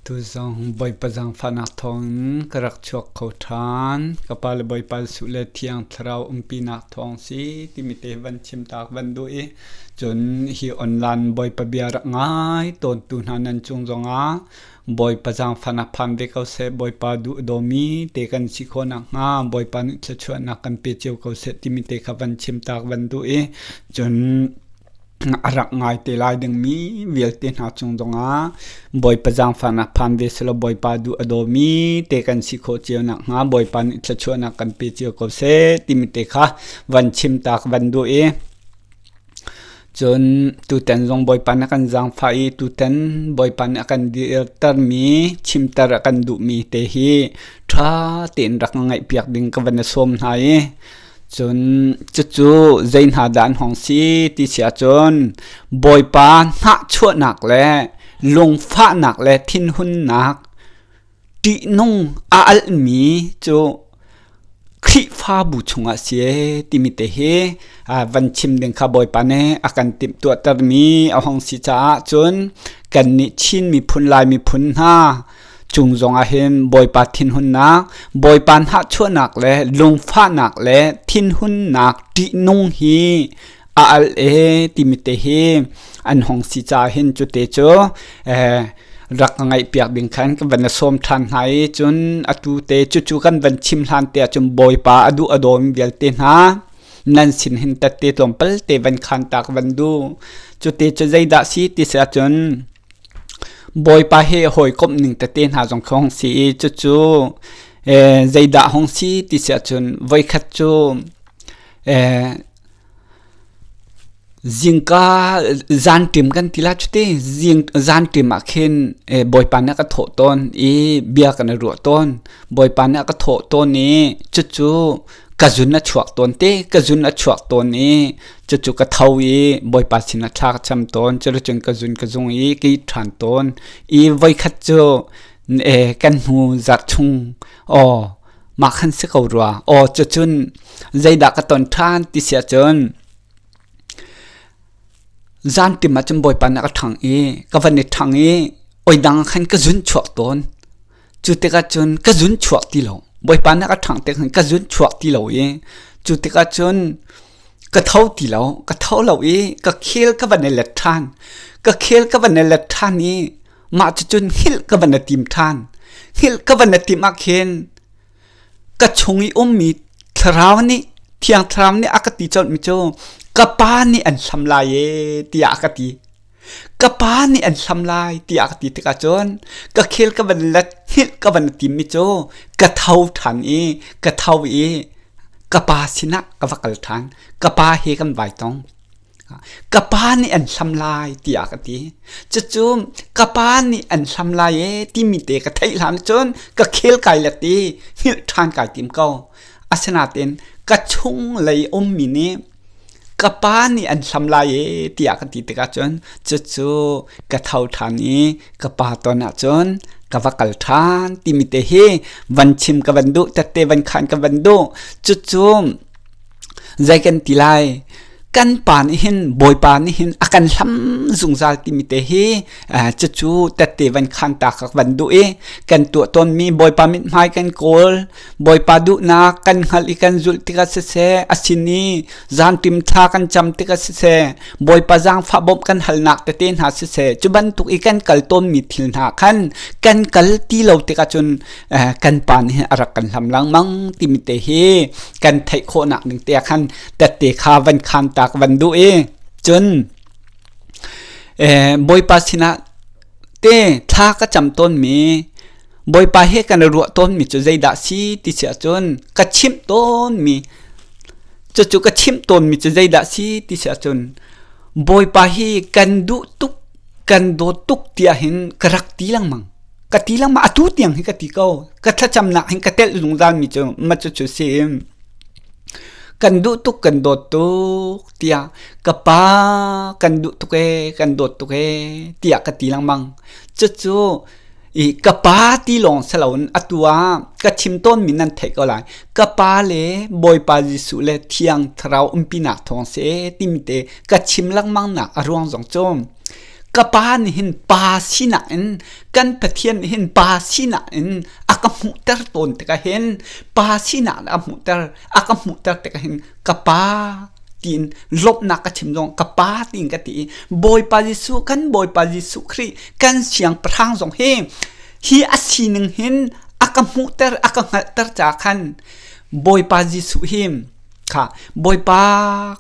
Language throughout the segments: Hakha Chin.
Tu zong Bawipa zaangfahnak thawngin ka rak chuak kho ṭhan. Ka pa le Bawipa Jesuh le Thiang Thlarau umpinak thawng si timi te van chim ta ka van duh i cun hi online Bawipa bia rak ngai tawntu hna nan cung zongah Bawipa zaangfahnak phan ve ko seh. Bawipa duh dawmi te kan si khawh nakhnga Bawipa nih thluachuahnak kan pe cio ko seh timi te kha van chim ta ka van duh i cun a rak ngai te lai dingmi vialte hna cung zongah Bawipa zaangfahnak phan ve selaw Bawipa duh a dawmi te kan si khawh cio nakhnga Bawipa nih thluachuahnak kan pe cio ko seh timi te kha van chim ta ka van duh i cun tutan zong Bawipa nih a kan zaangfah i tutan Bawipa nih a kan dirtermi chimter a kan duhmi te hi ṭha tein rak ngaihpiak ding ka van i sawm hna i Cun cucu zei hna dah an hong si ti si ahcun Bawipa hnahchuahnak le lungfahnak le thinhunnak ṭihnung a alhmi cu Khrihfabu chungah si ee timi te hi van chim ding kha Bawipa nih a kan timhtuahtermi a hong si caah cun kannih Chin miphun Lai miphun hna cung zongah hin Bawipa thinhunnak, Bawipa hnahchuahnak le lungfahnak le thinhunnak ṭihnung hi a al e timi te hi an hong si caah hin cu te cu rak ka ngaihpiak ding khan kan van sawm ṭhan hna i cun atu te cucu kan van chim hlan te ahcun Bawipa a duh a dawmi vialte hna nan sin hin tette tlawmpal te van khan ta ka van duh. Cu te cu zeidah si ti si ahcun Bawipa he hawikomh ning tete hna zong khi hung si i cucu zeidah hung si ti si ahcun voikhat cu zingka zanṭim kan ti la cuti zanṭim ah khin Bawipa nih a ka thawh tawn i bia kan i ruah tawn. Bawipa nih a ka thawh tawn i cucu ka zun a chuak tawn te ka zun a chuak tawn i cucu ka tho i bawipa sinah thla ka cam tawn cuticun ka zun ka zung i ka it ṭhan tawn i voikhat cu kan hnu zarh chung aw mah khan si ko rua aw cucun zeidah ka ton ṭhan ti si ahcun zantim ah cun bawipa nih a ka ṭhang i ka van i ṭhang i oi dang khan ka zun chuak tawn Cu tikah cun ka zun chuak ti lo. Bawipa nih a ka ṭhangh tik ka zun chuak ti lo i cu tikah cun ka tho ti lo. Ka tho lo i ka khel ka van i let ṭhan. Ka khel ka van i let ṭhan i mah cucun hngilh ka van i tim ṭhan. Hngilh ka van i tim ah khin ka chung i ummi thlarau nih Thiang Thlarau nih a ka ti colhmi cu ka pa nih an hlam lai ee tiah a ka ti. Ka pa nih an hlam lai tiah ka ti tikah cun ka khel ka van let hngilh ka van timmi cu ka tho ṭhan i ka tho i ka pa sinah ka va kal ṭhan. Ka pa he kan vai tong. Ka pa nih an hlam lai tiah ka ti. Cucu ka pa nih an hlam lai ee timi te ka theih hlan cun ka khel kai let i hngilh ṭhan kai tim ko. Asinain ka chung lei ummi nih Ka pa nih an hlam lai ee tiah ka ti tikah cun cucu ka tho ṭhan i ka pa ton ahcun ka va kal ṭhan timi te hi van chim ka van duh tette van khan ka van duh. Cucu zei kan ti lai kan pa nih hin Bawipa nih hin a kan hlam zungzal timi te hi cucu tette van khan ta ka van duh i kan tuah tawnmi Bawipa mithmai kan kawl Bawipa duhnak kan hngalh i kan zulh tikah siseh, a sin i zaanṭim thla kan cam tikah siseh, Bawipa zaangfah bawmh kan halnak tete hna siseh, cu bantuk i kan kal tawnmi thil hna khan kan kal ti lo tikah cun kan pa nih a rak kan hlam lengmang timi te hi kan theih khawhnak ding te ah khan tette kha van khan ta ka van duh i cun Bawipa sinah te thla ka cam tawnmi Bawipa he kan i ruah tawnmi cu zeidah si ti si ahcun ka chimh tawnmi cucu ka chimh tawnmi cu zeidah si ti si ahcun Bawipa hi kan duh tuk kan dawt tuk tiah hin ka rak ti lengmang ka ti lengmang atu tiang hi ka ti ko ka thlacamnak hin ka telh zungzalmi cu ma cucu si kan duh tuk kan dawt tuk tiah ka pa kan duh tuk ee kan dawt tuk ee tiah ka ti lengmang cucu I ka pa ti lawng si loin atu ah ka chim tawnmi nan theih ko lai. Ka pa le Bawipa Jesuh le Thiang Thlarau umpinak thawng si timi te ka chim lengmang nak a ruang zong cu. Ka pa nih hin pa sinak in kan Pathian nih hin pa sinak in a ka hmuhter tawn tikah hin pa sinak a hmuhter a ka hmuhter tikah hin ka pa tiin lawmhnak ka chim zong ka pa tiin ka ti i Bawipa Jesuh kan Bawipa Jesuh Khrih kan siangpahrang zong hi hi a sining hin a ka hmuhter a ka hngalhter ca khan Bawipa Jesuh hi kha Bawipa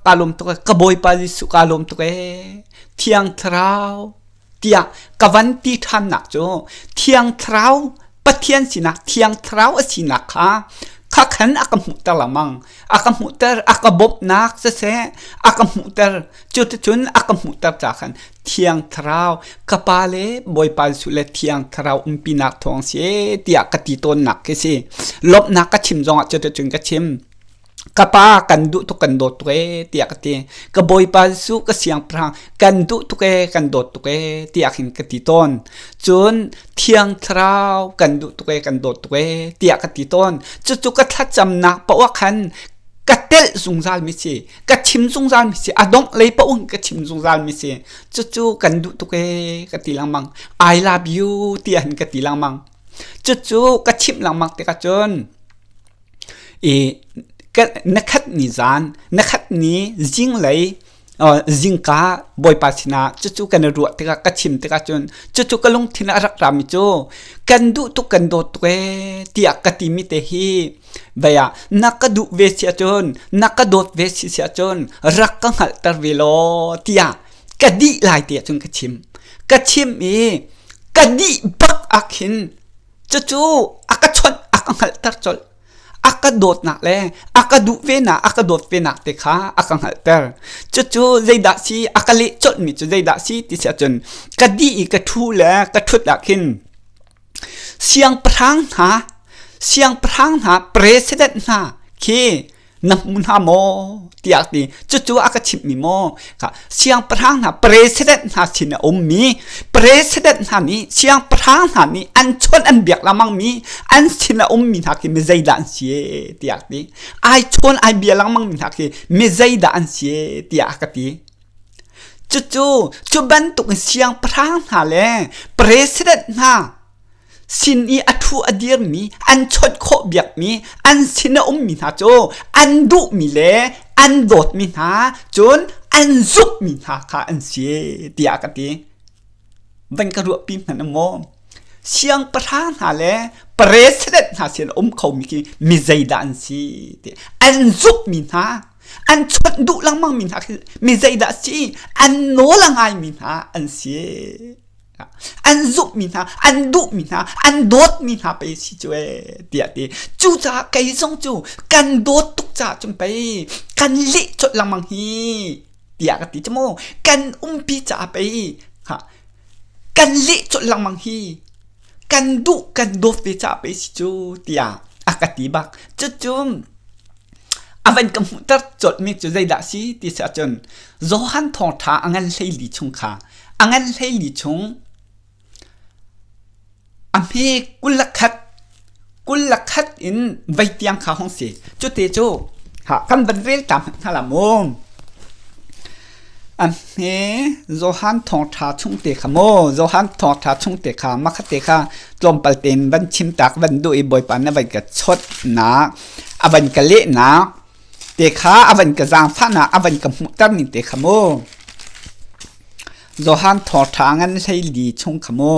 kaa lawm tuk ee ka Bawipa Jesuh kaa lawm tuk ee Thiang Thlarau tiah ka van ti ṭhannak cu Thiang Thlarau Pathian sinak Thiang Thlarau a sinak kha kha khan a ka hmuhter lengmang a ka hmuhter a ka bawmhnak siseh a ka hmuhter cuticun a ka hmuhter ca khan Thiang Thlarau ka Pa le Bawipa Jesuh le Thiang Thlarau umpinak thawng si tiah ka ti tawnnak khi si lawmhnak ka chim zongah cuticun ka chim Ka pa kan duh tuk kan dawt tuk ee tiah ka ti. Ka bawipa Jesuh ka siangpahrang kan duh tuk ee kan dawt tuk ee tiah khin ka ti tawn. Cun Thiang Thlarau kan duh tuk ee kan dawt tuk ee tiah ka ti tawn. Cucu ka thlacamnak paoh ah khan ka telh zungzal mi si. Ka chim zungzal mi si. A dongh lei paoh in ka chim zungzal mi si. Cucu kan duh tuk ee ka ti lengmang. I love you tiah hin ka ti lengmang. Cucu ka chimh lengmang tikah cun I na khat ni zan, na khat ni zinglei zingka Bawipa sinah cucu kan i ruah tikah ka chim tikah cun cucu ka lungthin ah a rak rami cu kan duh tuk kan dawt tuk ee tiah ka timi te hi vei ah na ka duh ve si ahcun na ka dawt ve si si ahcun rak ka hngalhter ve law tiah ka dih lai tiah cun ka chim. Ka chim i ka dih bak ah khin Cucu a ka chawnh, a ka hngalhter colh. A ka dawtnak le a ka duh venak, a ka dawt venak te kha a ka hngalhter. Cucu zeidah si a ka leh colhmi cu zeidah si ti si ahcun ka dih i ka ṭhu le ka ṭhut ah khin siangpahrang hna, siangpahrang hna, president hna khi na hmu hna maw tiah ti cucu a ka chimhmi maw kha siangpahrang hna president hna sin a ummi president hna nih siangpahrang hna nih an chawnh an biak lengmang mi an sin a ummi hna khi mi zeidah an si tiah ti ai chawn ai bia lengmang mi hna khi mi zeidah an si tiah a ka ti cucu cu bantuk in siangpahrang hna le president hna sin i a ṭhu a dirmi an chawnh khawh biakmi an sin a ummi hna cu an duhmi le an dawtmi hna cun an zumhmi hna kha an si tiah ka ti. Van ka ruahpi hmanh maw? Siangpahrang hna le president hna sin a um khomi khi mi zeidah an si ti an zumhmi hna an chawnh duh lengmangmi hna khi mi zeidah si an nawl a ngaimi hna an si. An zumhmi hna, an duhmi hna, an dawtmi hna pei si cu ee tiah ti. Cucaah kei zong cu kan dawt tuk caah cun pei kan leh colh lengmang hi tiah ka ti cu mu. Kan umpi caah pei ha kan leh colh lengmang hi kan duh kan dawt ve caah pei si cu tiah a ka ti bak. Cucu A van ka hmuhter colhmi cu zeidah a si ti si ahcun Johan Thawngṭha a ngan 14 chung kha a ngan 14 chung a hme 21 21 in vei tiang kha hung si. Cute cu ha kan van rel ta hmanh hna la mu. A hme Johan Thawngṭha chung te kha mu Johan Thawngṭha chung te kha makhat te kha tlawmpal tein van chim tak van duh i Bawipa na van ka chawtnak a van ka lehnak te kha a van ka zaangfahnak a van ka hmuhter ning te kha mu Johan thawngṭha ngan 14 chung kha mu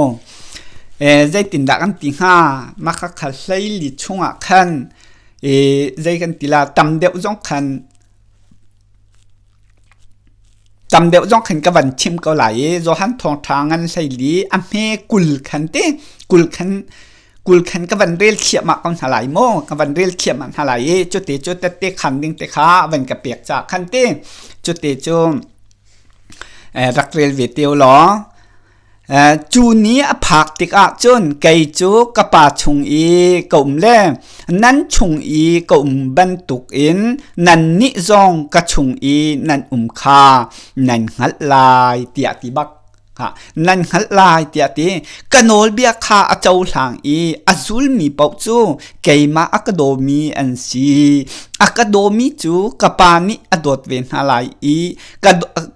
zeitindah kan ti hnga mah kha kha 14 chungah khan zei kan ti la tam deuh zong khan Tam deuh zong khan ka van chim ko lai i Johan Thawngṭha ngan 14 a hme 20 khan te 20 khan 20 khan ka van rel thliahmah ko hna lai maw ka van rel thliahmah hna lai i cute cu tette khan ding te kha van ka pek ca khan te cute cu rak rel ve te u law Cu ni a phak tikah cun kei cu ka Pa chung i ka um le nan chung i ka um bantukin nannih zong ka chung i nan um kha nan hngalh lai tiah ti bak. Nan hngalh lai tiah ti. Ka nawlbia kha a cohlang i a zulmi paoh cu keimah a ka dawmi an si. A ka dawmi cu ka Pa nih a dawt ve hna lai i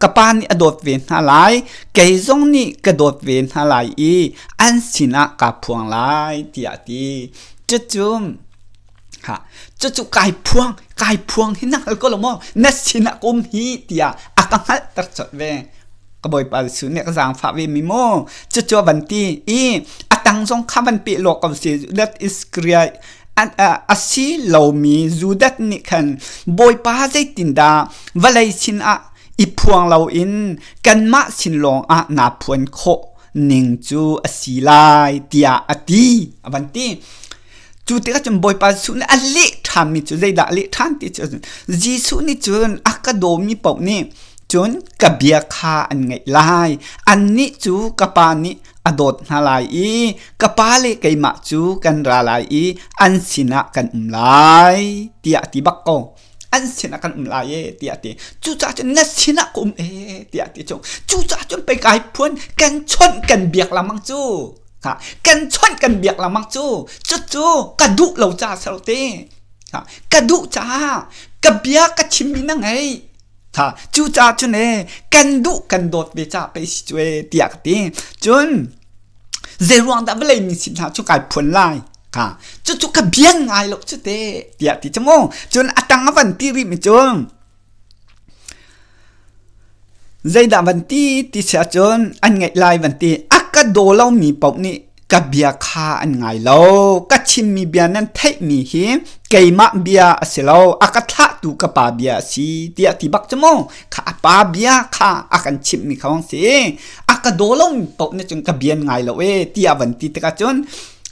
ka Pa nih a dawt ve hna lai, kei zong nih ka dawt ve hna lai i an sinah kaa phuang lai tiah a ti. Cucu Ha, cucu kai phuang, kai phuang hi na hngal ko lo maw? Na sinah ka um hi tiah a ka hngalhter colh ve. Ka Bawipa Jesuh nih ka zaangfah ve mi maw? Cucu a van ti i a tang zong kha van peh law ko si. That is clear. A si lomi Judas nih khan Bawipa zeitindah vawlei sinah i phuang loin kanmah sin lawng ah naa phuan khawh ning cu a si lai tiah a ti. A van ti. Cu tikah cun Bawipa Jesuh nih a leh ṭhanmi cu zeidah a leh ṭhan ti cu Jesuh nih cun a ka dawmi paoh nih cun ka bia kha an ngaih lai. Annih cu ka Pa nih a dawt hna lai i ka Pa le keimah cu kan ra lai i an sinah kan um lai tiah a ti bak ko. An sinah kan um lai e tiah a ti. Cucaah cun na sinah ka um e tiah a ti cu. Cucaah cun pei kai phuan kan chawnh kan biak lengmang cu. Kan chawnh kan biak lengmang cu cucu ka duh lo ca si lo te. Ka duh caah ka bia ka chimmi na ngei. Cucaah cun ee kan duh kan dawt ve ca pei si cu ee tiah ka ti. Cun zeiruang dah vawlei mi sin hna cu kai phuan lai? Cucu ka bia ngai lo cu te tiah ti cu mu. Cun a tang a van ti rih mi cu Zeidah van ti ti si ahcun an ngaih lai van ti. A ka daw lomi paoh nih ka bia kha an ngai lo. Ka chimmi bia nan theihmi hi keimah bia a si lo, a ka thlahtu ka pa bia a si tiah ti bak cu mu. Kha a pa bia kha a kan chimhmi kha hong si. A ka daw lomi paoh nih cun ka bia an ngai lo ee tiah van ti tikah cun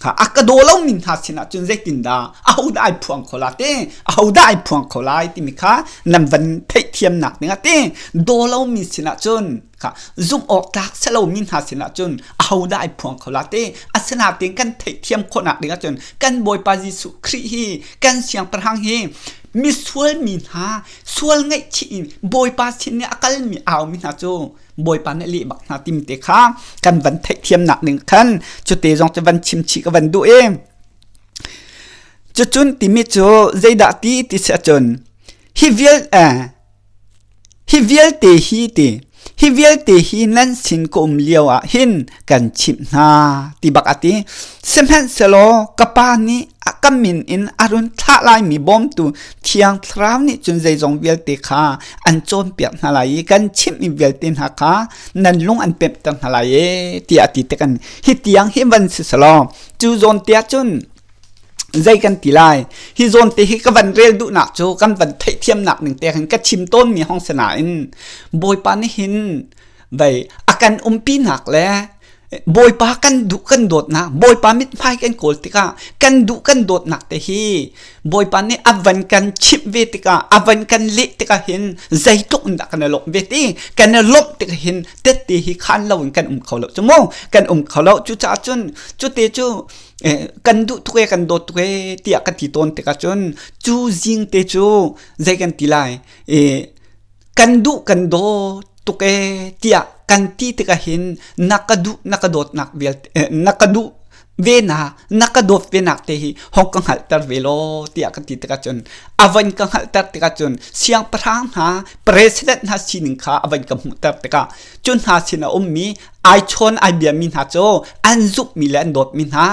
a ka daw lomi hna sinah cun zeitindah ahodah ai phuang kho la ti ahodah ai phuang kho lai timi kha nan van theihthiamnak dingah ti daw lomi sinah cun kha zumh awk tlak si lomi hna sinah cun ahodah ai phuang kho la ti asinain kan theihthiam khawhnak dingah cun kan Bawipa Jesuh Khrih hi kan siangpahrang hi misual mi hna sual ngaihchih in Bawipa sin i a kalmi aumi hna cu Bawipa nih leh bak hna timi te kha kan van theihthiamnak ding khan cute zong cu van chim chih ka van duh i cucun timi cu zeidah ti ti si ahcun hi vial eh, hi vialte hi ti hi vialte hi nan sin ka um lio ah hin kan chimh hna ti bak a ti sihmanhsehlaw ka pa nih a ka min in a run thlah laimi bawmtu Thiang Thlarau nih cun zeizong vialte kha an cawnpiak hna lai i kan chimhmi vialte hna kha nan lung an pemhter hna lai e tiah a ti tik an hi tiang hi van si selaw cu zawn te ah cun zei kan ti lai hi zawn te hi ka van rel duhnak cu kan van theihthiamnak ning te khan ka chim tawnmi hong si nain Bawipa nih hin vei a kan umpinak le Bawipa kan duh kan dawtnak Bawipa mithmai kan kawl tikah kan duh kan dawtnak te hi Bawipa nih a van kan chimh ve tikah a van kan leh tikah hin zeitluk in dah kan i lawmh ve ti kan i lawmh tikah hin tette hi khan lo in kan um kho lo cu mu kan um kho lo cucaah cun cute cu kan duh tuk e kan dawt tuk e tiah ka ti tawn tikah cun cu zing te cu zei kan ti lai kan duh kan dawt tuk ee tiah kan ti tikah hin na ka duh na ka dawtnak vialte na ka duh ve na na ka dawt ve nak te hi hong ka hngalhter ve law tiah ka ti tikah cun a van ka hngalhter tikah cun siangpahrang hna president hna sining kha a van ka hmuhter tikah cu hna sin a ummi ai chawn ai biami hna cu an zumhmi le an dawtmi hna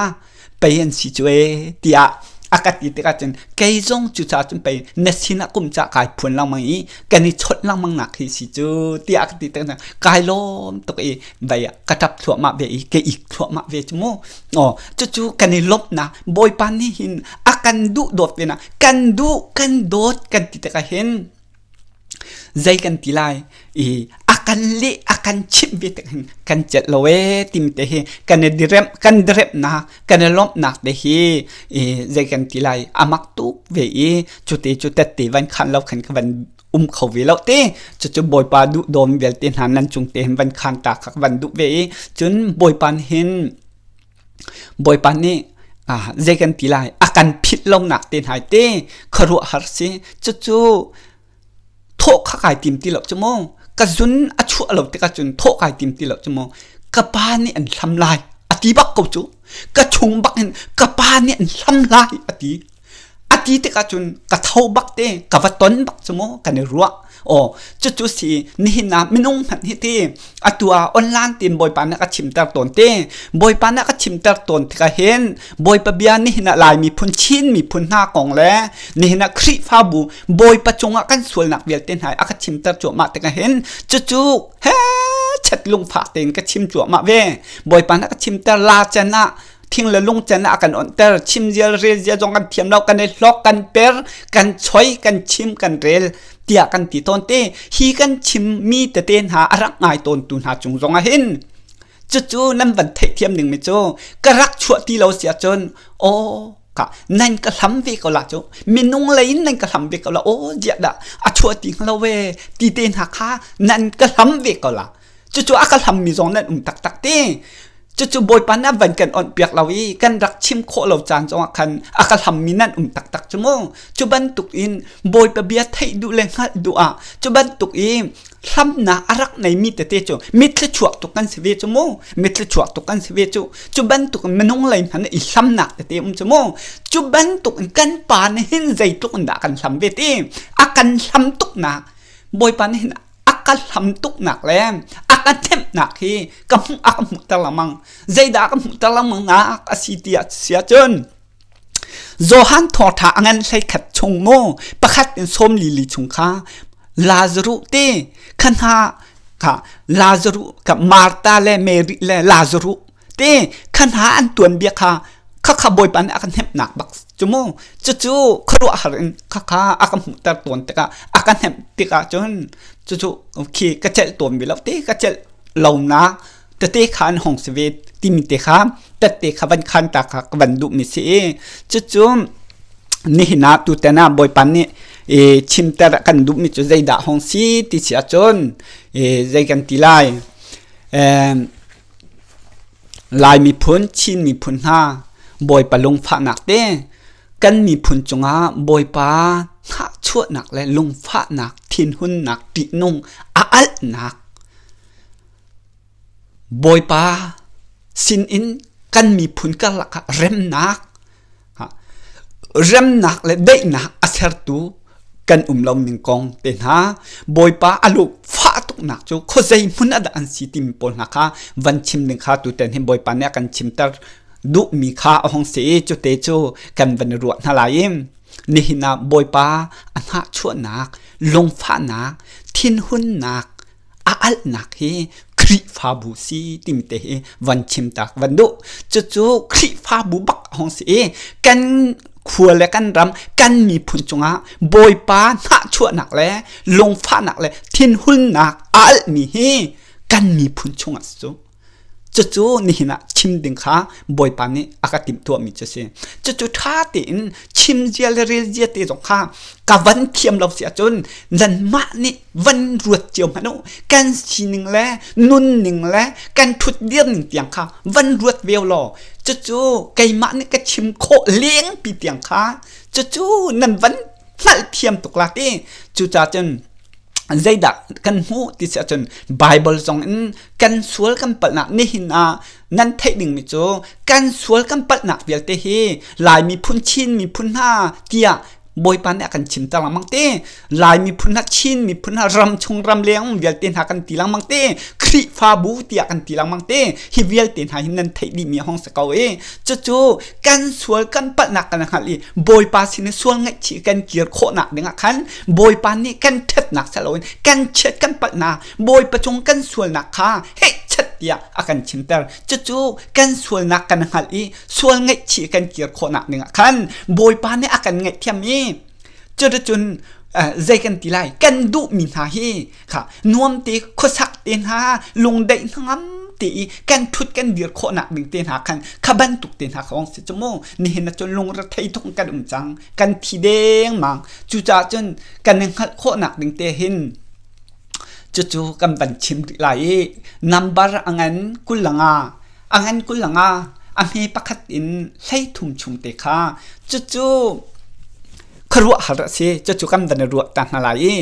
pei an si cu ee tiah a ka ti tikah cun kei zong cucaah cun pei na sinah kum ca kai phuan lengmang i kan i chawnh lengmang nak hi si cu tiah ka ti tikah kai lawm tuk i vei ah ka ṭap thluahmah ve i ka ik thluahmah ve cu mu aw cucu kan i lawmhnak Bawipa nih hin a kan duh dawt ve na kan duh kan dawt kan ti tikah hin Zei kan ti lai i a kan leh a kan chimh ve tik hin kan celh lo ee timi te hi kan i diremh kan diremhnak kan i lawmhnak te hi i zei kan ti lai a mak tuk ve i cute cu tette van khan lo khan ka van um kho ve lo te cucu Bawipa duh dawm vialte hna nan cung te hin van khan ta kha ka van duh ve i cun Bawipa nih hin Bawipa nih zei kan ti lai a kan philh lonak te hna te khuaruahhar si cucu thawh kha kai tim ti lo cu mu. Ka zun a chuah lo tikah cun thawh kai tim ti lo cu mu. Ka pa nih an hlam lai a ti bak ko cu. Ka chung bak in ka pa nih an hlam lai a ti. A ti tikah cun ka tho bak te ka va ton bak cu mu kan i ruah. Aw cucu si nihin ah minung hmanh hi ti atu ah online tin Bawipa nih a ka chimter tawn te. Bawipa nih a ka chimter tawn tikah hin Bawipa bia nihin ah Lai miphun Chin miphun hna kong le nihin ah Khrihfabu Bawipa cungah kan sualnak vialte hna a ka chimter cuahmah tikah hin cucu he chet lungfak tein ka chim cuahmah ve. Bawipa nih a ka chimter la can ah thing le lung can ah a kan onhter chim zial rel zia zong kan thiam lo kan i hlok kan per kan choi kan chim kan rel tiah kan ti tawn te hi kan chim mi tete hna a rak ngai tawn tu hna cung zong ah hin cucu nan van theihthiam ding mi cu ka rak chuah ti lo si ahcun aw ka nan ka hlam ve ko la cu minung lei in nan ka hlam ve ko la aw ziah dah a chuah ti hnga lo ve ti te hna kha nan ka hlam ve ko la cucu a ka hlammi zong nan um taktak te. Cucu Bawipa nih a van kan onhpiak lo i kan rak chim khawh lo caan zongah khan a ka hlammi nan um taktak cu mu. Cu bantuk in Bawipa bia theih duh le hngalh duh ah cu bantuk i hlamnak a rak neimi tete cu mitthli chuak tuk kan si ve cu mu. Mitthli chuak tuk kan si ve cu. Cu bantuk in minung lei hmanh i hlamnak tete um cu mu. Cu bantuk in kan pa nih hin zeitluk in dah kan hlam ve ti. A kan hlam tuknak Bawipa nih hin a ka hlam tuknak le a ka hnemhnak hi ka hmuh a ka hmuhter lengmang. Zeidah a ka hmuhter lengmang nak a si ti si ahcun Johan thawngṭha a ngan 11 chung mu pakhat in sawm li li chung kha Lazaruh te kha hna kha Lazaruh ka Martha le Mary le Lazaruh te kha hna an tuanbia kha khakha Bawipa nih a ka hnemhnak bak cu mu cucu khuaruahhar in khakha a ka hmuhter tawn tikah a ka hnemh tikah cun cucu khi ka celh tawn bi lo te ka celh lo na tete kha an hong si ve timi te kha tette kha van khan ta kha ka van duh mi si i cucu nihin ah tutan ah Bawipa nih i chimter kan duh mi cu zeidah hong si ti si ahcun zei kan ti lai Lai miphun, Chin miphun hna Bawipa lungfahnak te kan miphun cungah Bawipa hnahchuahnak le lungfahnak, thinhunnak, ṭihnung a alhnak Bawipa sinin kan miphun karlak ah remnak Remnak le daihnak a sertu kan um lo ning kong te hna Bawipa a lung fah tuknak cu khuazei hmun ah dah an si timi pawl hna kha van chim ding kha tutan hin Bawipa nih a kan chimter duhmi kha a hung si i cute cu kan van i ruah hna lai i nihin ah Bawipa a hnahchuahnak lungfahnak thinhunnak a alhnak hi Khrihfabu si timi te hi van chim tak van duh. Cucu Khrihfabu bak a hung si i kan khua le kan ram kan miphun cungah Bawipa hnahchuahnak le lungfahnak le thinhunnak a alhmi hi kan miphun chungah si cu. Cucu nihin ah chim ding kha Bawipa nih a ka timhtuahmi cu a si. Cucu ṭha tein chim zia le rel zia te zong kha ka van thiam lo si ahcun nanmah nih van ruat cio hmanh u. Kan sining le nunning le kan ṭhutdir ning tiang kha van ruat ve law cucu keimah nih ka chim khawh lengpi tiang kha cucu nan van hngalhthiam tuk la ti. Cucaah cun zeidah kan hmuh ti si ahcun Bible zong in kan sual kan palhnak nihin ah nan theih dingmi cu kan sual kan palhnak vialte hi Lai miphun Chin miphun hna tiah Bawipa nih a kan chimter lengmang te. Lai miphun hna Chin miphun hna ram chung ram leng vialte hna kan ti lengmang te. Khrihfabu tiah kan ti lengmang te. Hi vialte hna hi nan theih dihmi a hong si ko i cucu kan sual kan palhnak kan hngalh i Bawipa sin i sual ngaihchih kan kir khawhnak dingah khan Bawipa nih kan ṭhatnak si loin kan chiat kan palhnak Bawipa cung kan sualnak kha hehchat tiah a kan chimter. Cucu kan sualnak kan hngalh i sual ngaihchih kan kir khawhnak dingah khan Bawipa nih a kan ngaihthiam i cuticun zei kan ti lai kan duhmi hna hi kha nuam te khuasak te hna lungdaih hnangam te i kan thut kan dir khawhnak ding te hna khan kha bantuk te hna kha ong si cu mu nihin ah cun lungrethei tuk kan um cang kan thi dengmang cucaah cun kan i hngalh khawhnak ding te hin cucu kan van chim rih lai i number a ngan 25 a ngan 25 a hme pakhat in 13 chung te kha cucu khuaruahhar a si. Cucu kan van i ruah ta hna lai i.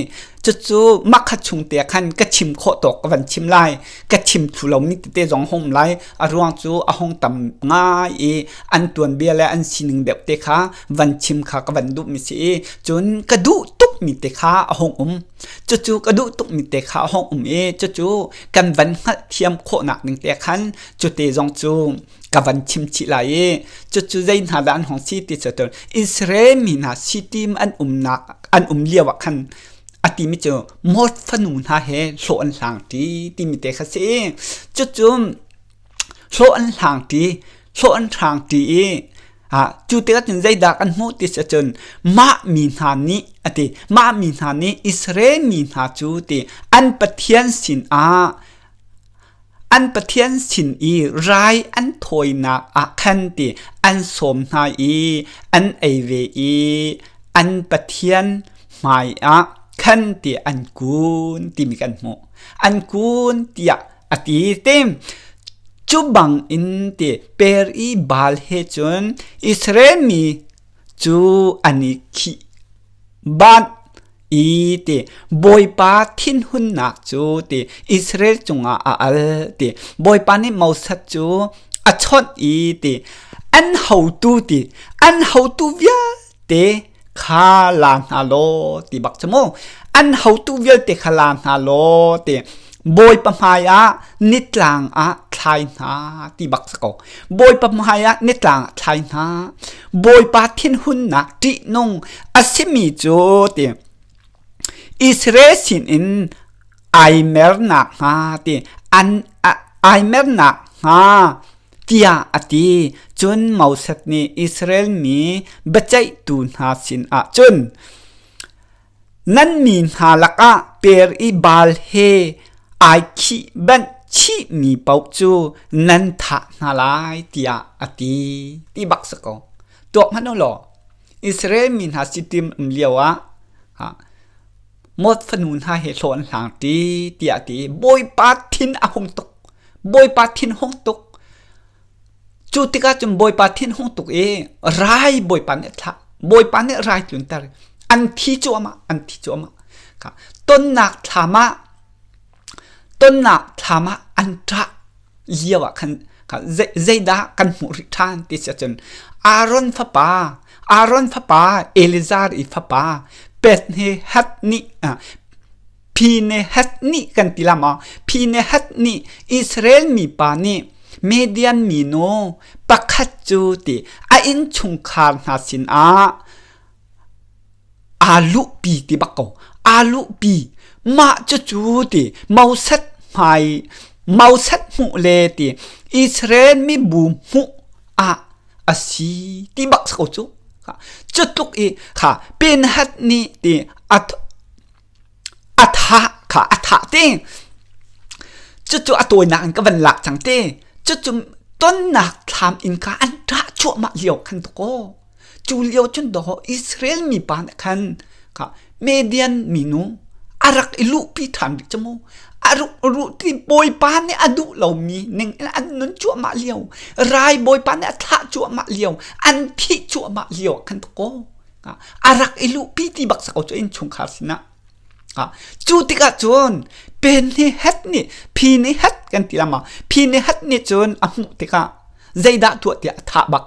Cucu makhat chung te khan ka chim khawh tawk ka van chim lai. Ka chim thlu lomi tete zong hong lai. A ruang cu a hong tam ngai i an tuanbia le an sining deuh te kha van chim kha ka van duhmi si i cun ka duh tukmi te kha a hong um. Cucu ka duh tukmi te kha a hong um i cucu kan van hngalhthiam khawhnak ding te khan cute zong cu ka van chim chih lai i cucu zei hna dah an hong si ti cu Israel mi hna sitim an umnak an um lio ah khan a timi cu Mot fanu hna he hlawh an hlang ṭi timi te kha si. Cucu hlawh an hlang ṭi hlawh an hrang ṭi i cu tikah cun zeidah kan hmuh ti si cun mah mi hna nih a ti mah mi hna nih Israel mi hna cu ti an Pathian sinah an Pathian sin i rai an thawinak ah khan ti an sawm hna i an ei ve i an Pathian hmai ah khan ti an kun timi kan hmuh. An kun tiah a ti te. Cu bang in ti per i Baal he cun Israel mi cu an i khih banh i ti Bawipa thinhunnak cu ti Israel cungah a al ti Bawipa nih Moses cu a chawnh i ti an hotu ti an hotu vialte kha la hna law ti bak cu mu an hotu vialte kha la hna law ti Bawipa hmai ah nitlang ah thlai hna ti bak si ko Bawipa hmai ah nitlang ah thlai hna Bawipa thinhunnak ṭihnung a simi cu ti Israel sinin ai mernak hnga ti an ai mernak hnga tiah a ti. Cun Moses nih Israel mi biaceihtu hna sinah cun Nan mi hna lakah per i Baal he ai khih banh chihmi paoh cu nan thah hna lai tiah a ti. Ti bak si ko. Tuak hmanh u law Israel mi hna sitim um lio ah Mot fanu hna he hlawh an hlang ṭi tiah a ti. Bawipa thin a hung tuk. Bawipa thin hung tuk. Cu tikah cun Bawipa thin hung tuk i rai Bawipa nih a thlah. Bawipa nih rai tlunter. An thi cuahmah, an thi cuahmah. Tonnak thlam ah tonnak thlam ah an ṭah lio ah khan zeidah kan hmuh rih ṭhan ti si ahcun Aaron fapa Aaron fapa Elizar i fapa Pethnehat nih Phinehas nih kan ti la maw? Phinehas nih Israel mipa nih Median minu pakhat cu ti a innchungkhar hna sinah aa luhpi ti bak ko. Aa luhpi. Mah cucu ti Moses hmai Moses hmuh le ti Israel mibu hmuh ah a si ti bak ko cu. Cu tluk i kha Pinhat nih ti a a thah kha a thah te cucu a tawinak in ka van lak cang te cucu tonnak thlam in kha an ṭah cuahmah lio khan dakaw cu lio cun dawh Israel mi pa nih khan kha Median minu a rak i luhpi ṭhan rih cu mu a ru ru ti bawipa nih a duh lomi ning in an nun cuahmah lio rai bawipa nih a thlah cuahmah lio an thih cuahmah lio khan dakaw a rak i luhpi ti bak sa ko cu innchungkhar sinah cu tikah cun pen hi het nih phi nih het kan ti lama phi nih het nih cun a hmuh tikah zeidah tuah tiah a thah bak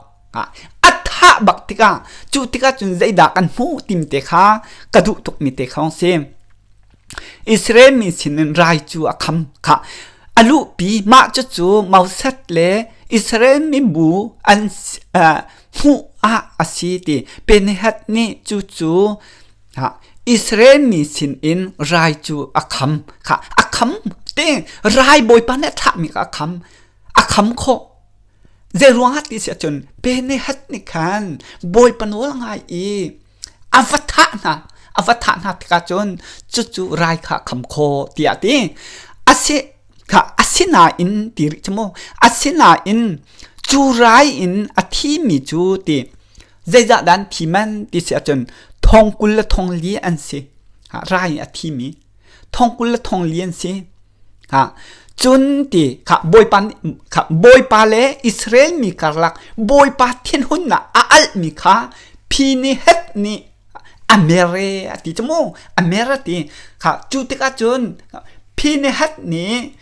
a thah bak tikah cu tikah cun zeidah kan hmuh tim te kha ka duh tuk mi te kha si Israel mi sinin rai cu a kham kha a luhpi mah cucu Moses le Israel mibu an hmuh ah a si ti Penihat nih cucu Israel mi sinin rai cu a kham kha a kham te rai bawipa nih a thlahmi kha a kham a kham khawh zei ruangah ti si ahcun Penihat nih khan bawipa nawl ngai i a va thah hna a va thah hna tikah cun cucu rai kha kham khawh tiah a ti asi kha asinain ti rih cu mu asinain cu rai in a thimi cu ti zeizah dah an thi man ti si ahcun thong 20 le thong li an si rai in a thimi thong 20 le thong li an si Ha cun ti kha Bawipa kha Bawipa le Israel mi karlak Bawipa thinhunnak a alhmi kha Phinehas nih A mer e a ti cu mu. A mer a ti. Kha cu tikah cun Phinehas nih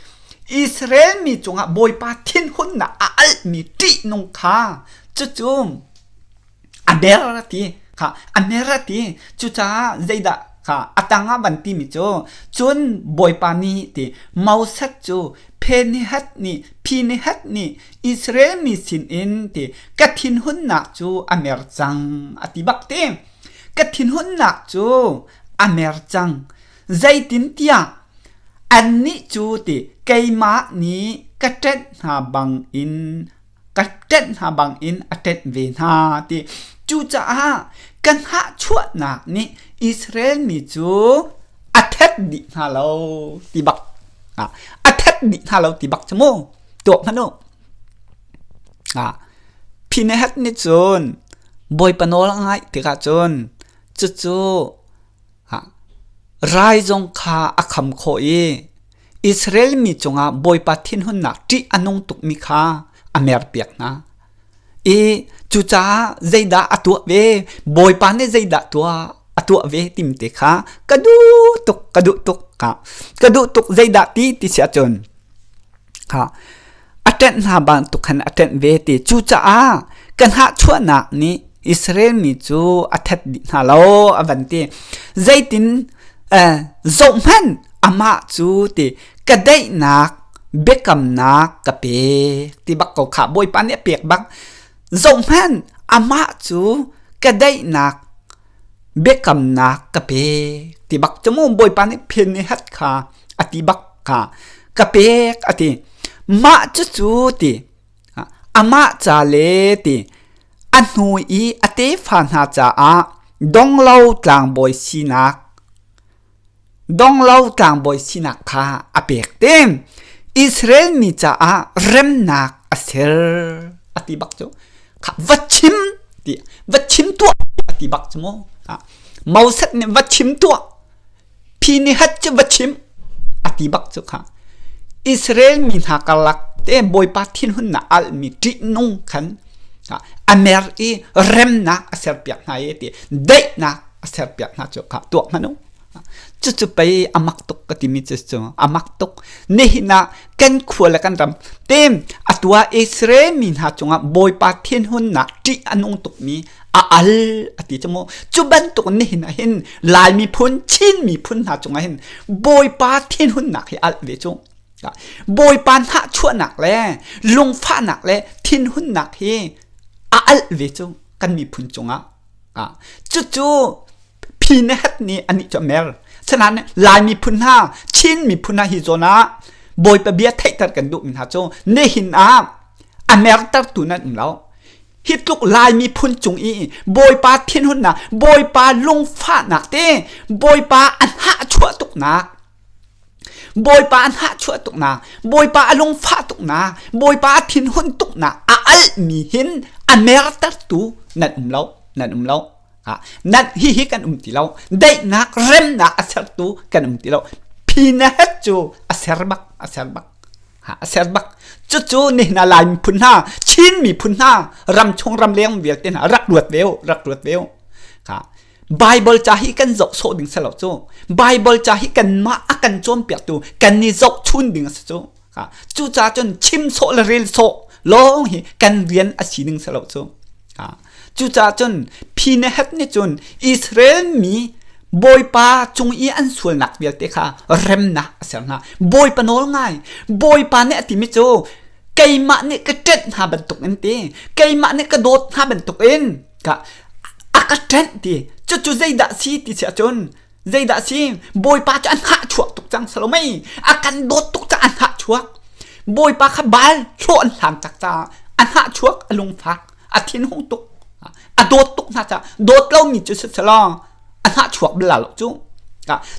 Israel mi cungah Bawipa thinhunnak a alhmi ṭihnung kha cucu a mer a ti. Kha a mer a ti. Cucaah zeidah kha a tangah van timi cu cun Bawipa nih ti Moses cu Phinehas nih Phinehas nih Israel mi sinin ti ka thinhunnak cu a mer cang a ti bak ti. Ka thinhunnak cu a mer cang. Zeitintiah annih cu ti keimah nih ka ṭenh hna bangin ka ṭenh hna bangin a ṭenh ve hna ti. Cucaah ka hnahchuahnak nih Israel mi cu a thet dih hna lo ti bak a thet dih hna lo ti bak cu mu tuak hmanh u. Phinehas nih cun Bawipa nawl a ngaih tikah cun cucu Rai zong kha a kham khawh i Israel mi cungah Bawipa thinhunnak ṭih a nung tukmi kha a merpiak hna. I cucaah zeidah a tuah ve, Bawipa nih zeidah tuah a tuah ve timi te kha ka duh tuk, ka duh tuk, ka duh tuk zeidah ti ti si ahcun A ṭenh hna bantuk khan a ṭenh ve ti. Cucaah ka hnahchuahnak nih Israel mi cu a that dih hna lo a van ti. Zeitin zohhmanh amah cu ti ka daihnak biakamnak ka pek ti bak ko kha Bawipa nih a pek bak. Zohhmanh amah cu ka daihnak biakamnak ka pek ti bak cu mu Bawipa nih phin i hat kha a ti bak kha ka pek a ti mah cucu ti amah ca le ti a hnu i a tefa hna caah donglo tlangbawi sinak donglo tlangbawi sinak kha a pek te Israel mi caah remnak a ser a ti bak cu kha va chim ti va chim tuah a ti bak cu mu Moses nih va chim tuah phi ni hat cu va chim a ti bak cu kha Israel mi hna karlak te Bawipa thinhunnak almi ṭihnung khan a mer i remnak a serpiak hna i ti daihnak a serpiak hna cu kha tuah hmanh u cucu pei a mak tuk ka timi cu cu a mak tuk nihin ah kan khua le kan ram tem atu ah Israel mi hna cungah Bawipa thinhunnak ṭih a nung tukmi a al a ti cu mu cu bantuk nihin ah hin Lai miphun Chin miphun hna cungah hin Bawipa thinhunnak hi al ve cu Bawipa hnahchuahnak le lungfahnak le thinhunnak hi a al ve cu kan miphun cungah Cucu Phinehas nih anih cu a mer. Sinain Lai miphun hna, Chin miphun hna hi zawn ah Bawipa bia theihter kan duhmi hna cu nihin ah a mertertu nan um lo. Hi tluk Lai miphun cung i Bawipa thinhunnak, Bawipa lungfahnak te, Bawipa a hnahchuah tuknak, Bawipa a hnahchuah tuknak, Bawipa a lungfah tuknak, Bawipa a thinhun tuknak a alhmi hin a mertertu nan um lo, nan um lo. Nan hihi kan um ti lo. Daihnak, remnak a sertu kan um ti lo. Phinehas cu a ser bak, a ser bak. A ser bak. Cucu nihin ah Lai miphun hna, Chin miphun hna, ramchung ramleng vialte hna rak ruat ve u, rak ruat ve u. Bible ca hi kan zoh sawh ding si lo cu. Bible ca hi kanmah a kan cawnpiaktu kan i zohchun ding a si cu. Cucaah cun chim sawh le rel sawh lawng hi kan rian a si ding si lo cu. Cucaah cun Phinehas nih cun Israel mi Bawipa cung i an sualnak vialte kha remnak a ser hna. Bawipa nawl ngai. Bawipa nih a timi cu keimah nih ka ṭenh hna bantukin ti, keimah nih ka dawt hna bantukin ka a ka ṭenh ti. Cucu zeidah si ti si ahcun zeidah si Bawipa cu a hnahchuak tuk cang salomei a kan dawt tuk caah a hnahchuak Bawipa kha baal hlawh an hlan tak caah a hnahchuak a lungfak a thinhung tuk a dawt tuk hna caah dawt lomi cu siselaw a hnahchuak bal lo cu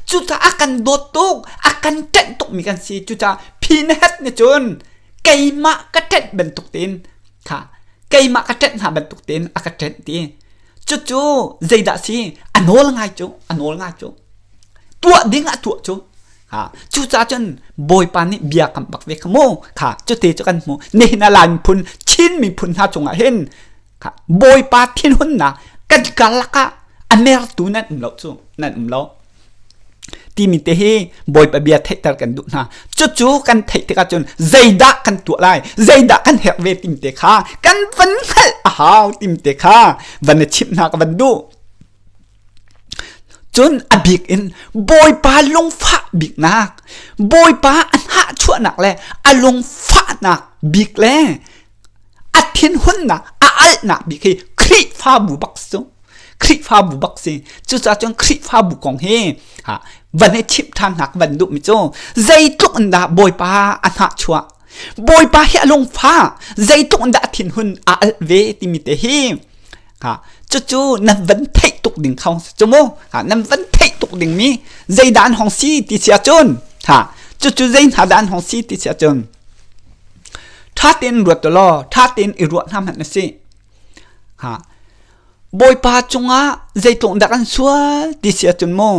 cucaah a kan dawt tuk a kan ṭenh tukmi kan si cucaah Phinehas nih cun keimah ka ṭenh bantuk tein kha keimah ka ṭenh hna bantuk tein a ka ṭenh ti Cucu zeidah si? A nawl ngai cu, a nawl ngai cu. Tuah ding ah tuah cu. Ha, cucaah cun Bawipa nih bia kam bak ve kha mu. Kha cute cu kan hmu. Nihin ah Lai miphun, Chin miphun hna cungah hin kha Bawipa thinhunnak kan karlak ah A mertu nan um lo cu nan um lo. Timi te hi Bawipa bia theihter kan duh hna. Cucu kan theih tikah cun zeidah kan tuah lai, zeidah kan herh ve timi te kha kan van hngalh a hau timi te kha van i chimh hna ka van duh. Cun a bik in Bawipa lungfah biknak, Bawipa a hnahchuahnak le a lungfahnak bik le a thinhunnak, a alhnak bik hi Khrihfabu bak si. Khrihfabu bak si. Cucaah cun Khrihfabu kong hi ha, van i chimh ṭhan hna ka van duhmi cu zeitluk in dah Bawipa a hnahchuah, Bawipa hi a lungfah, zeitluk in dah a thinhun a alh ve timi te hi Ha, cucu nan van theih tuk ding kha si cu mu. Ha, nan van theih tuk ding mi zeidah an hong si ti si ahcun ha, cucu zei hna dah an hong si ti si ahcun ṭha tein ruat law ṭha tein i ruah hna hmanh na si. Ha, Bawipa cungah zeitluk dah kan sual ti si ahcun mu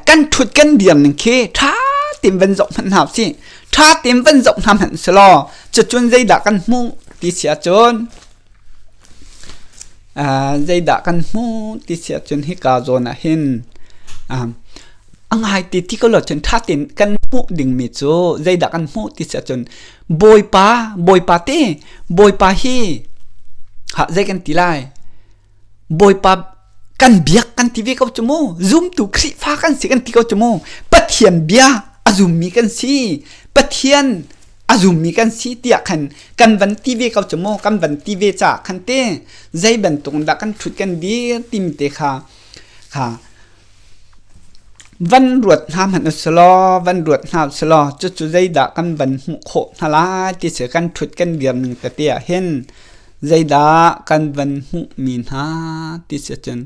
Kan ṭhut kan dir ning khi ṭha tein van zoh hmanh hna usih. Ṭha tein van zoh hna hmanh selaw cucun zeidah kan hmuh ti si ahcun zeidah kan hmuh ti si ahcun hika zawn ah hin a ngai ti ti ko lo cun ṭha tein kan hmuh dingmi cu zeidah kan hmuh ti si ahcun Bawipa Bawipa te Bawipa hi zei kan ti lai Bawipa kan biak kan ti ve ko cu mu. Zumtu Khrihfa kan si kan ti ko cu mu. Pathian bia a zummi kan si. Pathian a zummi kan si tiah khan kan van ti ve ko cu mu. Kan van ti ve caah khan te zei bantuk dah kan ṭhut kan dir timi te kha kha van ruat hna hmanh usulaw van ruat hna usulaw cucu zeidah kan van hmuh khawh hna lai ti si kan ṭhut kan dir ning tete ah hin Zeidah kan van hmuhmi hna ti si ahcun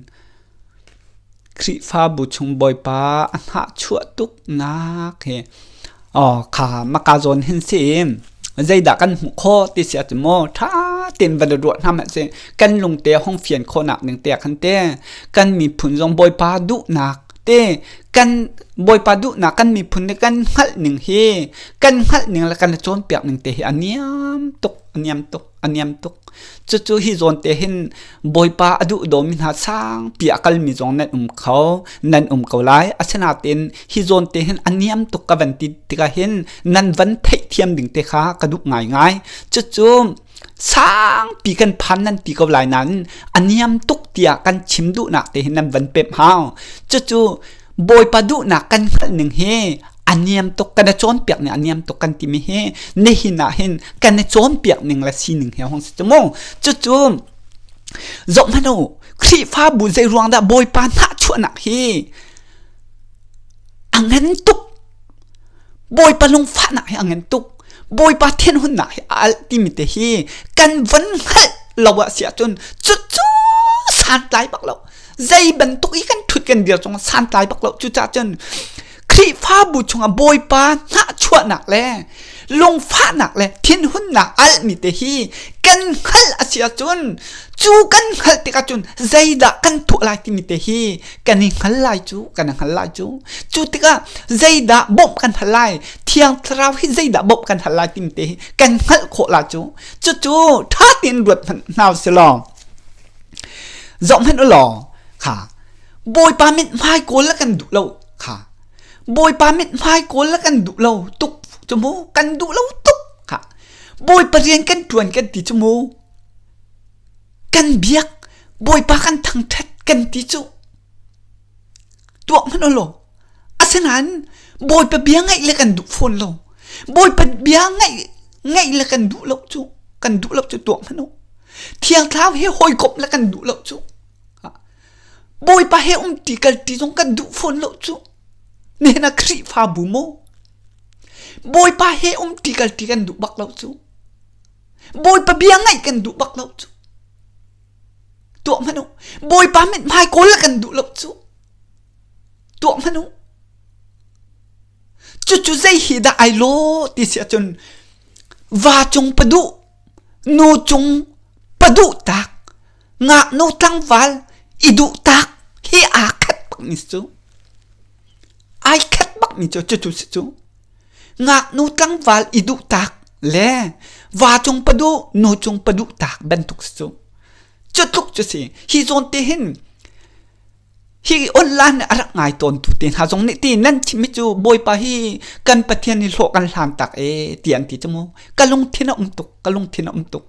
Khrihfabu chung Bawipa a hnahchuah tuknak hi aw kha maka zawn hin si zeidah kan hmuh khawh ti si ahcun maw ṭha tein van i ruah hna hmanh sih kan lungte hong fian khawhnak ding te ah khan te kan miphun zong Bawipa duhnak te kan Bawipa duhnak kan miphun nih kan hngalh ning hi kan hngalh ning le kan i cawnpiak ning te hi a niam tuk a niam tuk a niam tuk. Cucu hi zawn te hin Bawipa a duh dawmi hna sangpi a kalmi zong nan um kho, nan um ko lai. Asinain hi zawn te hin a niam tuk ka van ti tikah hin nan van theihthiam ding te kha ka duh ngaingai. Cucu sangpi kan phan nan ti ko lai nain a niam tuk tiah kan chim duhnak te hin nan van pemh hau. Cucu Bawipa duhnak kan hngalh ning hi a niam tuk kan i cawnpiak ning a niam tuk kan timi hi nihin ah hin kan i cawnpiak ning le sining he hong si cu mu cucu zoh hmanh u Khrihfabu zei ruang dah Bawipa hnahchuahnak hi a ngan tuk Bawipa lungfahnak hi a ngan tuk Bawipa thinhunnak hi a alh timi te hi kan van hngalh lo ah si ahcun cucu santlai bak lo zei bantuk i kan ṭhut kan dir cungah santlai bak lo cucaah cun Khrihfabu chungah Bawipa hnahchuahnak le lungfahnak le thinhunnak alhmi te hi kan hngalh a si ahcun cu kan hngalh tikah cun zeidah kan tuah lai timi te hi kan i hngal lai cu kan i hngal lai cu cu tikah zeidah bawmh kan hal lai Thiang Thlarau hi zeidah bawmh kan hal lai timi te hi kan hngalh khawh lai cu cucu ṭha tein ruat hmanh hna usih law Zoh hmanh u law kha Bawipa mithmai kawl le kan duh lo kha Bawipa mithmai kawl le kan duh lo tuk cu mu kan duh lo tuk kha Bawipa rian kan ṭuan kan ti cu mu kan biak Bawipa kan thangṭhat kan ti cu tuah hmanh u law asinain Bawipa bia ngaih le kan duh fawn lo Bawipa bia ngaih ngaih le kan duh lo cu kan duh lo cu tuah hmanh u Thiang Thlarau he hawikomh le kan duh lo cu. Bawipa he umti kalti zong kan duh fawn lo cu. Nihin ah Khrihfabu maw? Bawipa he umti kalti kan duh bak lo cu. Bawipa bia ngaih kan duh bak lo cu. Tuah hmanh u. Bawipa mithmai kawl kan duh lo cu. Tuah hmanh u. Cucu zei hi dah ai law ti si ahcun va cung paduh nu cung paduhtak ngaknu tlangval i duhtak hi aa khat bakmi si cu ai khat bakmi cu cucu si cu ngaknu tlangval i duhtak le va cung paduh nu cung paduhtak bantuk si cu. Cu tluk cu si. Hi zawn te hin hi online a rak ngai tawn tu te hna zong nih ti nan chimmi cu Bawipa hi kan Pathian hi hlawh kan hlan tak e ti an ti cu mu. Ka lungthin a um tuk, ka lungthin a um tuk.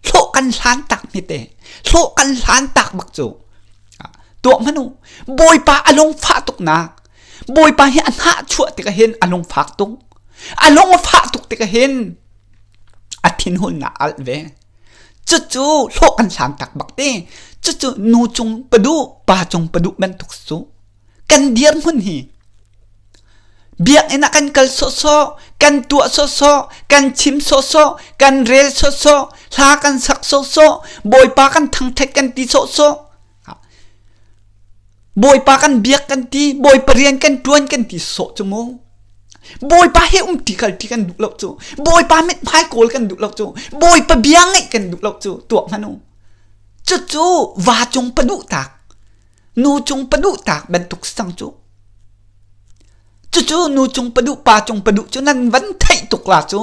Hlawh kan hlan tak mi te. Hlawh kan hlan tak bak cu. Tuah hmanh u. Bawipa a lungfah tuk nak. Bawipa hi a hnah chuah tikah hin a lungfak tuk. A lung a fah tuk tikah hin a thinhunnak alh ve. Cucu hlawh kan hlan tak bak te. Cucu nu cung paduh, pa cung paduh bantuk cu kan dirhmun hi biakinn ah kan kal sawhsawh, kan tuah sawhsawh, kan chim sawhsawh, kan rel sawhsawh, hla kan sak sawhsawh, Bawipa kan thangṭhat kan ti sawhsawh. Bawipa kan biak kan ti, Bawipa rian kan ṭuan kan ti sawh cu mu. Bawipa he um ti kal ti kan duh lo cu. Bawipa mithmai kawl kan duh lo cu. Bawipa bia ngaih kan duh lo cu. Tuak hmanh u. Cucu va cung paduh tak, nu cung paduh tak bantuk sang cu. Cucu nu cung paduh, pa cung paduh cu nan van theih tuk la cu.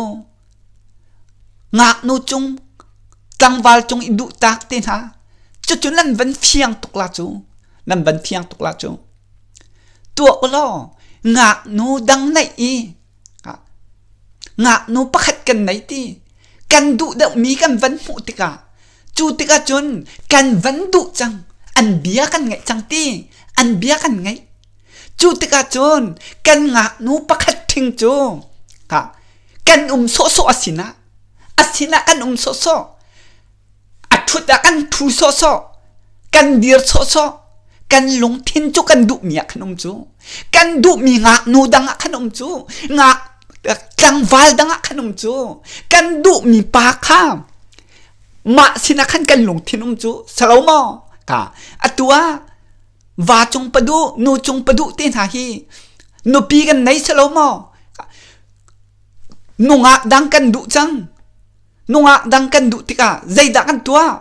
Ngaknu cung, tlangval cung i duh tak te hna. Cucu nan van fiang tuk la cu. Nan van fiang tuk la cu. Tuah u law ngaknu dang neih i ngaknu pakhat kan nei ti kan duh deuhmi kan van hmuh tikah cu tikah cun kan van duh cang an bia kan ngaih cang ti an bia kan ngaih cu tikah cun kan ngaknu pakhat ṭhing cu kan um sawhsawh a sinah a sinah kan um sawhsawh A ṭhut ah kan ṭhu sawhsawh, kan dir sawhsawh, kan lungthin cu kan duhmi ah khan um cu. Kan duhmi ngaknu dang ah khan um cu. Ngak tlangval dang ah khan um cu. Kan duhmi pa kha mah sinah khan kan lungthin um cu. Salo maw? Ka atu ah va cung paduh, nu cung paduh te hna hi nupi kan nei salo maw? Nungak dang kan duh cang. Nungak dang kan duh tikah zeidah kan tuah?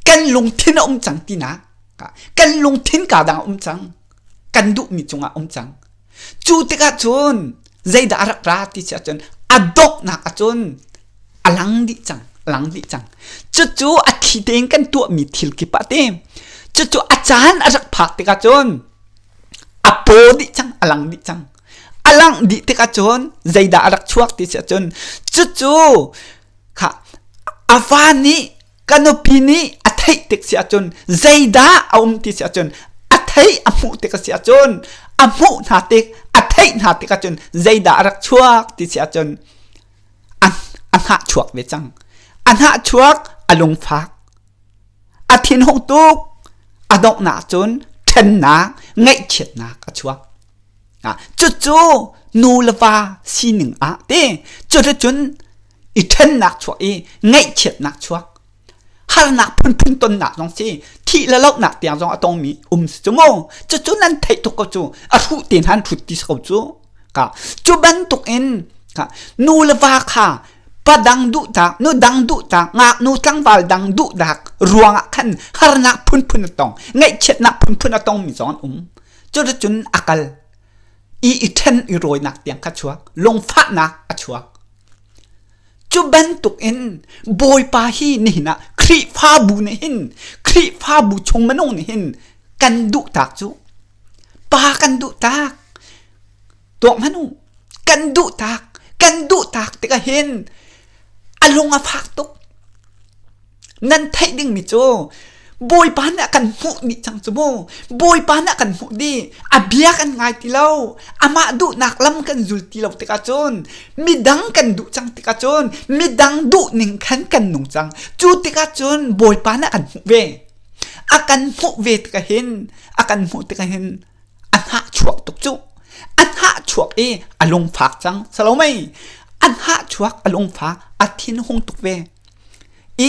Kan lungthin a um cang tinak. Kan lungthin ka dang a um cang. Kan duhmi cungah um cang. Cu tikah cun zeidah a rak ra ti si ahcun a donghnak ahcun a lang dih cang. A lang dih cang. Cucu a thli tein kan tuahmi thil kip ah te cucu a caan a rak phak tikah cun a paw dih cang, a lang dih cang. A langh dih tikah cun zeidah a rak chuak ti si ahcun cucu kha a va nih ka nupi nih a theih tik si ahcun zeidah a um ti si ahcun a theih a hmuh tik a si ahcun a hmuh hna tik a theih hna tik ahcun zeidah a rak chuak ti si ahcun a a hnah chuak ve cang a hnah chuak a lungfak A thinhung tuk. A donghnak cun ṭhennak, ngaihchiatnak a chuak. Cucu nu le va sining ah ti cuticun i ṭhennak chuak i ngaihchiatnak chuak. Harnak phunphun tonnak zong si, thih le lohnak tiang zong a tongmi um si cu mu. Cucu nan theih tuk ko cu. A hruh te hna an hrut ti si ko cu. Ka cu bantuk in ka nu le va kha pa dang duhtak, nu dang duhtak, ngaknu tlangval dang duhdak ruangah khan harnak phunphun a tong, ngaihchiatnak phunphun a tongmi zong an um. Cuticun a kal i i ṭhen i rawinak tiang kha chuak, lungfahnak a chuak. Cu bantuk in Bawipa hi nihin ah Khrihfabu nih hin Khrihfabu chung minung nih hin kan duhtak cu pa kan duhtak tuak hmanh u kan duh tak kan duh tak tikah hin a lung a fak tuk nan theih dingmi cu Bawipa nih a kan hmuh dih cang cu mu Bawipa nih a kan hmuh dih a bia kan ngai ti lo amah duhnak lam kan zul ti lo tikah cun midang kan duh cang tikah cun midang duh ning khan kan nung cang cu tikah cun Bawipa nih a kan hmuh ve a kan hmuh ve tikah hin a kan hmuh tikah hin a hnah chuak tuk cu a hnah chuak i a lungfak cang salomei a hnah chuak a lungfak a thinhung tuk ve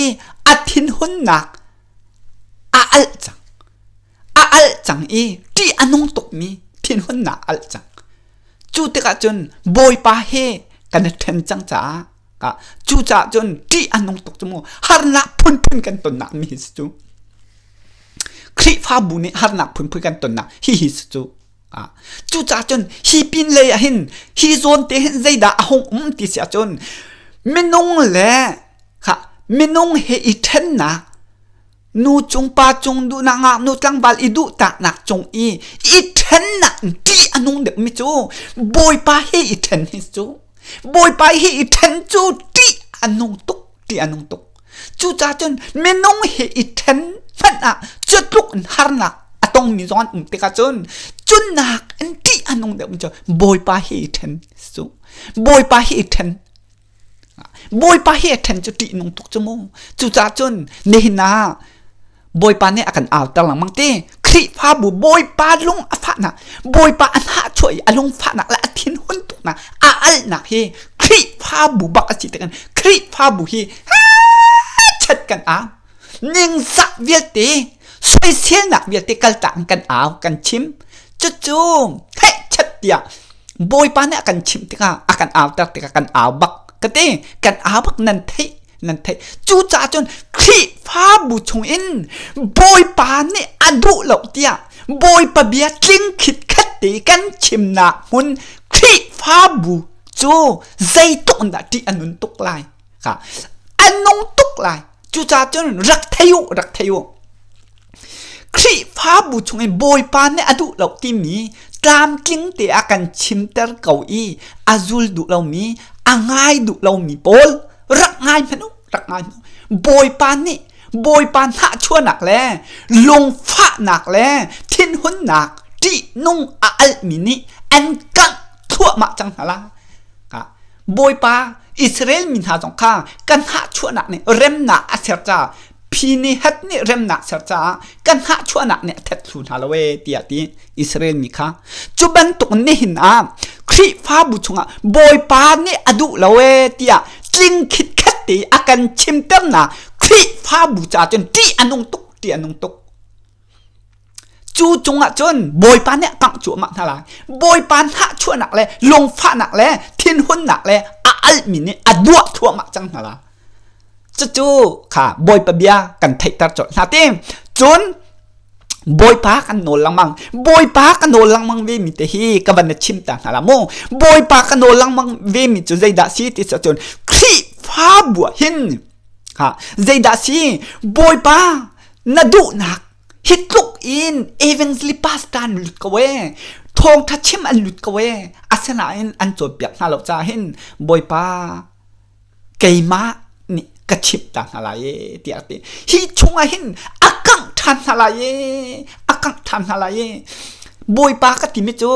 i a thinhunnak a alh cang a alh cang i ṭih a nung tukmi thinhunnak alh cang cu tikah cun bawipa he kan i ṭhen cang caah cucaah cun ṭih a nung tuk cu mu harnak phunphun kan tonnak mi hi si cu Khrihfabu nih harnak phunphun kan tonnak hihi si cu. Cucaah cun hi pin lei ah hin hi zawn te hin zeidah a hung um ti si ahcun minung le kha minung he i ṭhennak. Nu cung pa cung duhnak ngaknu tlangval i duhtaknak cung i i ṭhennak in ṭih a nung deuhmi cu Bawipa he i ṭhen hi cu Bawipa he i ṭhen cu ṭih a nung tuk ṭih a nung tuk. Cucaah cun minung he i ṭhen hmanh ah cu tluk in harnak a tongmi zong an um tikah cun cunak in ṭih a nung deuhmi cu Bawipa he i ṭhen cu Bawipa he i ṭhen Bawipa hi a ṭhen cu ṭihnung tuk cu mu. Cucaah cun nihin ah Bawipa nih a kan auter lengmang ti. Khrihfabu Bawipa lung a fahnak, Bawipa a hnahchuah i a lungfahnak le a thinhun tuknak, a alnak hi Khrihfabu bak a si tikin Khrihfabu hi chat kan au. Ningzah vialte, soiselnak vialte kaltak in kan au, kan chim. Cucu heh chat tiah Bawipa nih a kan chimh tikah a kan auter tikah kan au bak ka ti kan au bak nan theih nan theih cucaah cun Khrihfabu chungin Bawipa nih a duh lo tiah Bawipa bia tling khitkhat te kan chimnak hmun Khrihfabu cu zeitluk in dah ṭih a nun tuk lai ka a nung tuk lai cucaah cun rak thei u rak thei u Khrihfabu chungin Bawipa nih a duh lo timi tlamtling te a kan chimter ko i a zul duh lomi, a ngai duh lomi pawl rak ngai hmanh u, rak ngai hmanh u. Bawipa nih Bawipa hnahchuahnak le lungfahnak le thinhunnak ṭihnung a alhmi nih an kangh thluahmah cang hna lai. Bawipa Israel mi hna zong kha kan hnahchuahnak nih remnak a ser caah phi nih het nih remnak ser caah kan hnahchuahnak nih a thet thlu hna lo ee tiah ti Israel mi kha cu bantuk nihin ah Khrihfabu chungah Bawipa nih a duh lo ee tiah tling khitkhat te a kan chimternak Khrihfabu caah cun ṭih a nung tuk ṭih a nung tuk. Cu cungah cun Bawipa nih a kangh cuahmah hna lai. Bawipa hnahchuahnak le lungfahnak le thinhunnak le a alhmi nih a duah thluahmah cang hna lai. Cucu kha Bawipa bia kan theihter colh hna ti. Cun Bawipa kan nawl lengmang. Bawipa ka nawl lengmang ve mi te hi ka van na chim ta hna la mu. Bawipa ka nawl lengmang ve mi cu zeidah si ti cun Khrihfabu ah hin ha zeidah si Bawipa na duhnak hi tluk in evangelist pastor an lut ko ee thawngtha chim an lut ko ee asinain an cawnpiak hna lo caah hin Bawipa keimah nih ka chimh ta hna lai ee tiah a ti hi chungah hin a kangh ṭhan hna lai ee a kangh ṭhan hna lai ee Bawipa ka timi cu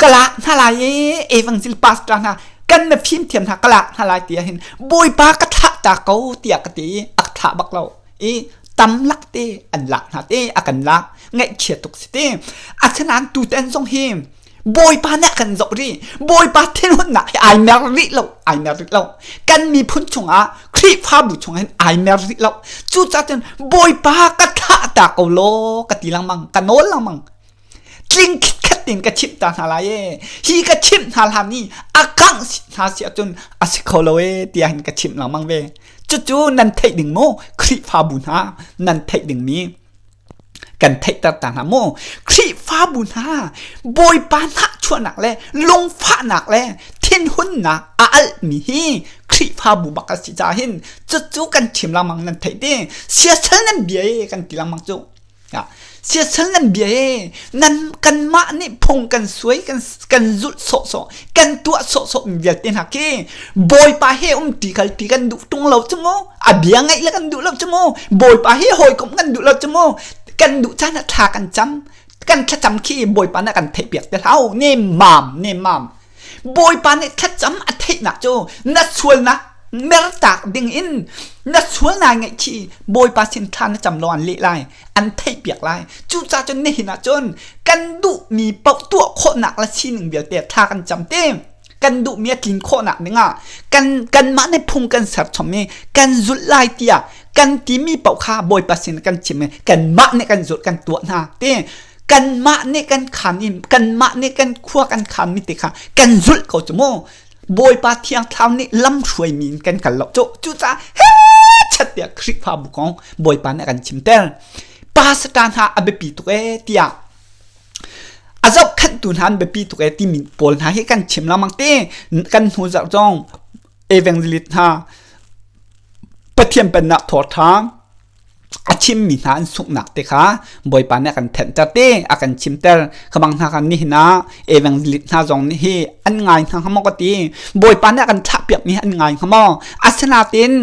ka lak hna lai ee evangel pastor hna kan na fimthiam hna ka lak hna lai tiah hin Bawipa ka thlah ta ko tiah ka ti i a ka thlah bak lo i tam lak te an lak hna te a kan lak ngaihchia tuk si te asinain tutan zong hi Bawipa nih a kan zoh rih Bawipa thinhunnak hi ai mer rih lo ai mer rih lo kan miphun chungah Khrihfabu chungah hin ai mer rih lo cucaah cun Bawipa ka thlah ta ko law ka ti lengmang ka nawl lengmang tling khitkhat tein ka chimh ta hna lai ee hi ka chimh hna hlan i a kangh hna si ahcun a si kho lo ee tiah hin ka chimh lengmang ve cucu nan theih ding mu Khrihfabu hna nan theih ding mi kan theihter ta hna mu Khrihfabu hna Bawipa hnahchuahnak le lungfahnak le thinhunnak a alhmi hi Khrihfabu bak a si caah hin cucu kan chim lengmang nan theih te siasal nan bia e kan ti lengmang cu Siasal nan bia e nan kanmah nih phung kan suai kan kan zulh sawhsawh kan tuah sawhsawh mi vialte hna khi Bawipa he um ti kal ti kan duh tung lo cu mu a bia ngaih le kan duh lo cu mu Bawipa he hawikom kan duh lo cu mu kan duh caan ah thla kan cam kan thlacam khi Bawipa nih a kan theihpiak te hlah u nemmam nemmam Bawipa nih thlacam a theihnak cu na sualnak mertak ding in na sualnak ngaihchih Bawipa sin thla na cam lo an leh lai an theihpiak lai cucaah cun nihin ah cun kan duhmi paoh tuah khawhnak le sining vialte thla kan cam te kan duhmi a tlin khawhnak dingah kan kanmah nih phung kan ser chom i kan zulh lai tiah kan timi paoh kha Bawipa sin kan chim i kanmah nih kan zulh kan tuah hna te kanmah nih kan khan i kanmah nih kan khua kan khan mi te kha kan zulh ko cu mu Bawipa thiang thlarau nih lam hruai mi in kan kal lo cu cucaah he chat tiah Khrihfabu kong Bawipa nih a kan chimter pastor hna a biapi tuk ee tiah a zohkhenhtu hna an biapi tuk ee timi pawl hna hi kan chim lengmang te kan hnu zarh zong evangelist hna Pathian pennak thawngṭha. A chimmi hna an sunghnak te kha Bawipa nih a kan thenhter te, a kan chimter. Kha bang hna khan nihin ah evangelist hna zong nih hi an ngai hna hnga maw ka ti. Bawipa nih a kan thlahpiakmi hi an ngai hnga maw? Asinain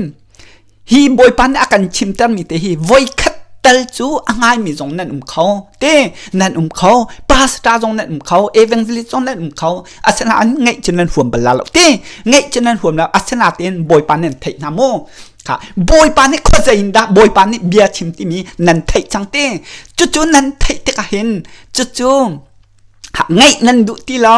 hi Bawipa nih a kan chimtermi te hi voikhat tal cu a ngaimi zong nan um kho te nan um kho pastor zong nan um kho evangelist zong nan um kho asinain ngaih cu nan huam bal la lo te ngaih cu nan huam lo asinain Bawipa nan theih hna maw Kha Bawipa nih khuazei in dah Bawipa nih bia chim timi nan theih cang te. Cucu nan theih tikah hin cucu ngaih nan duh ti lo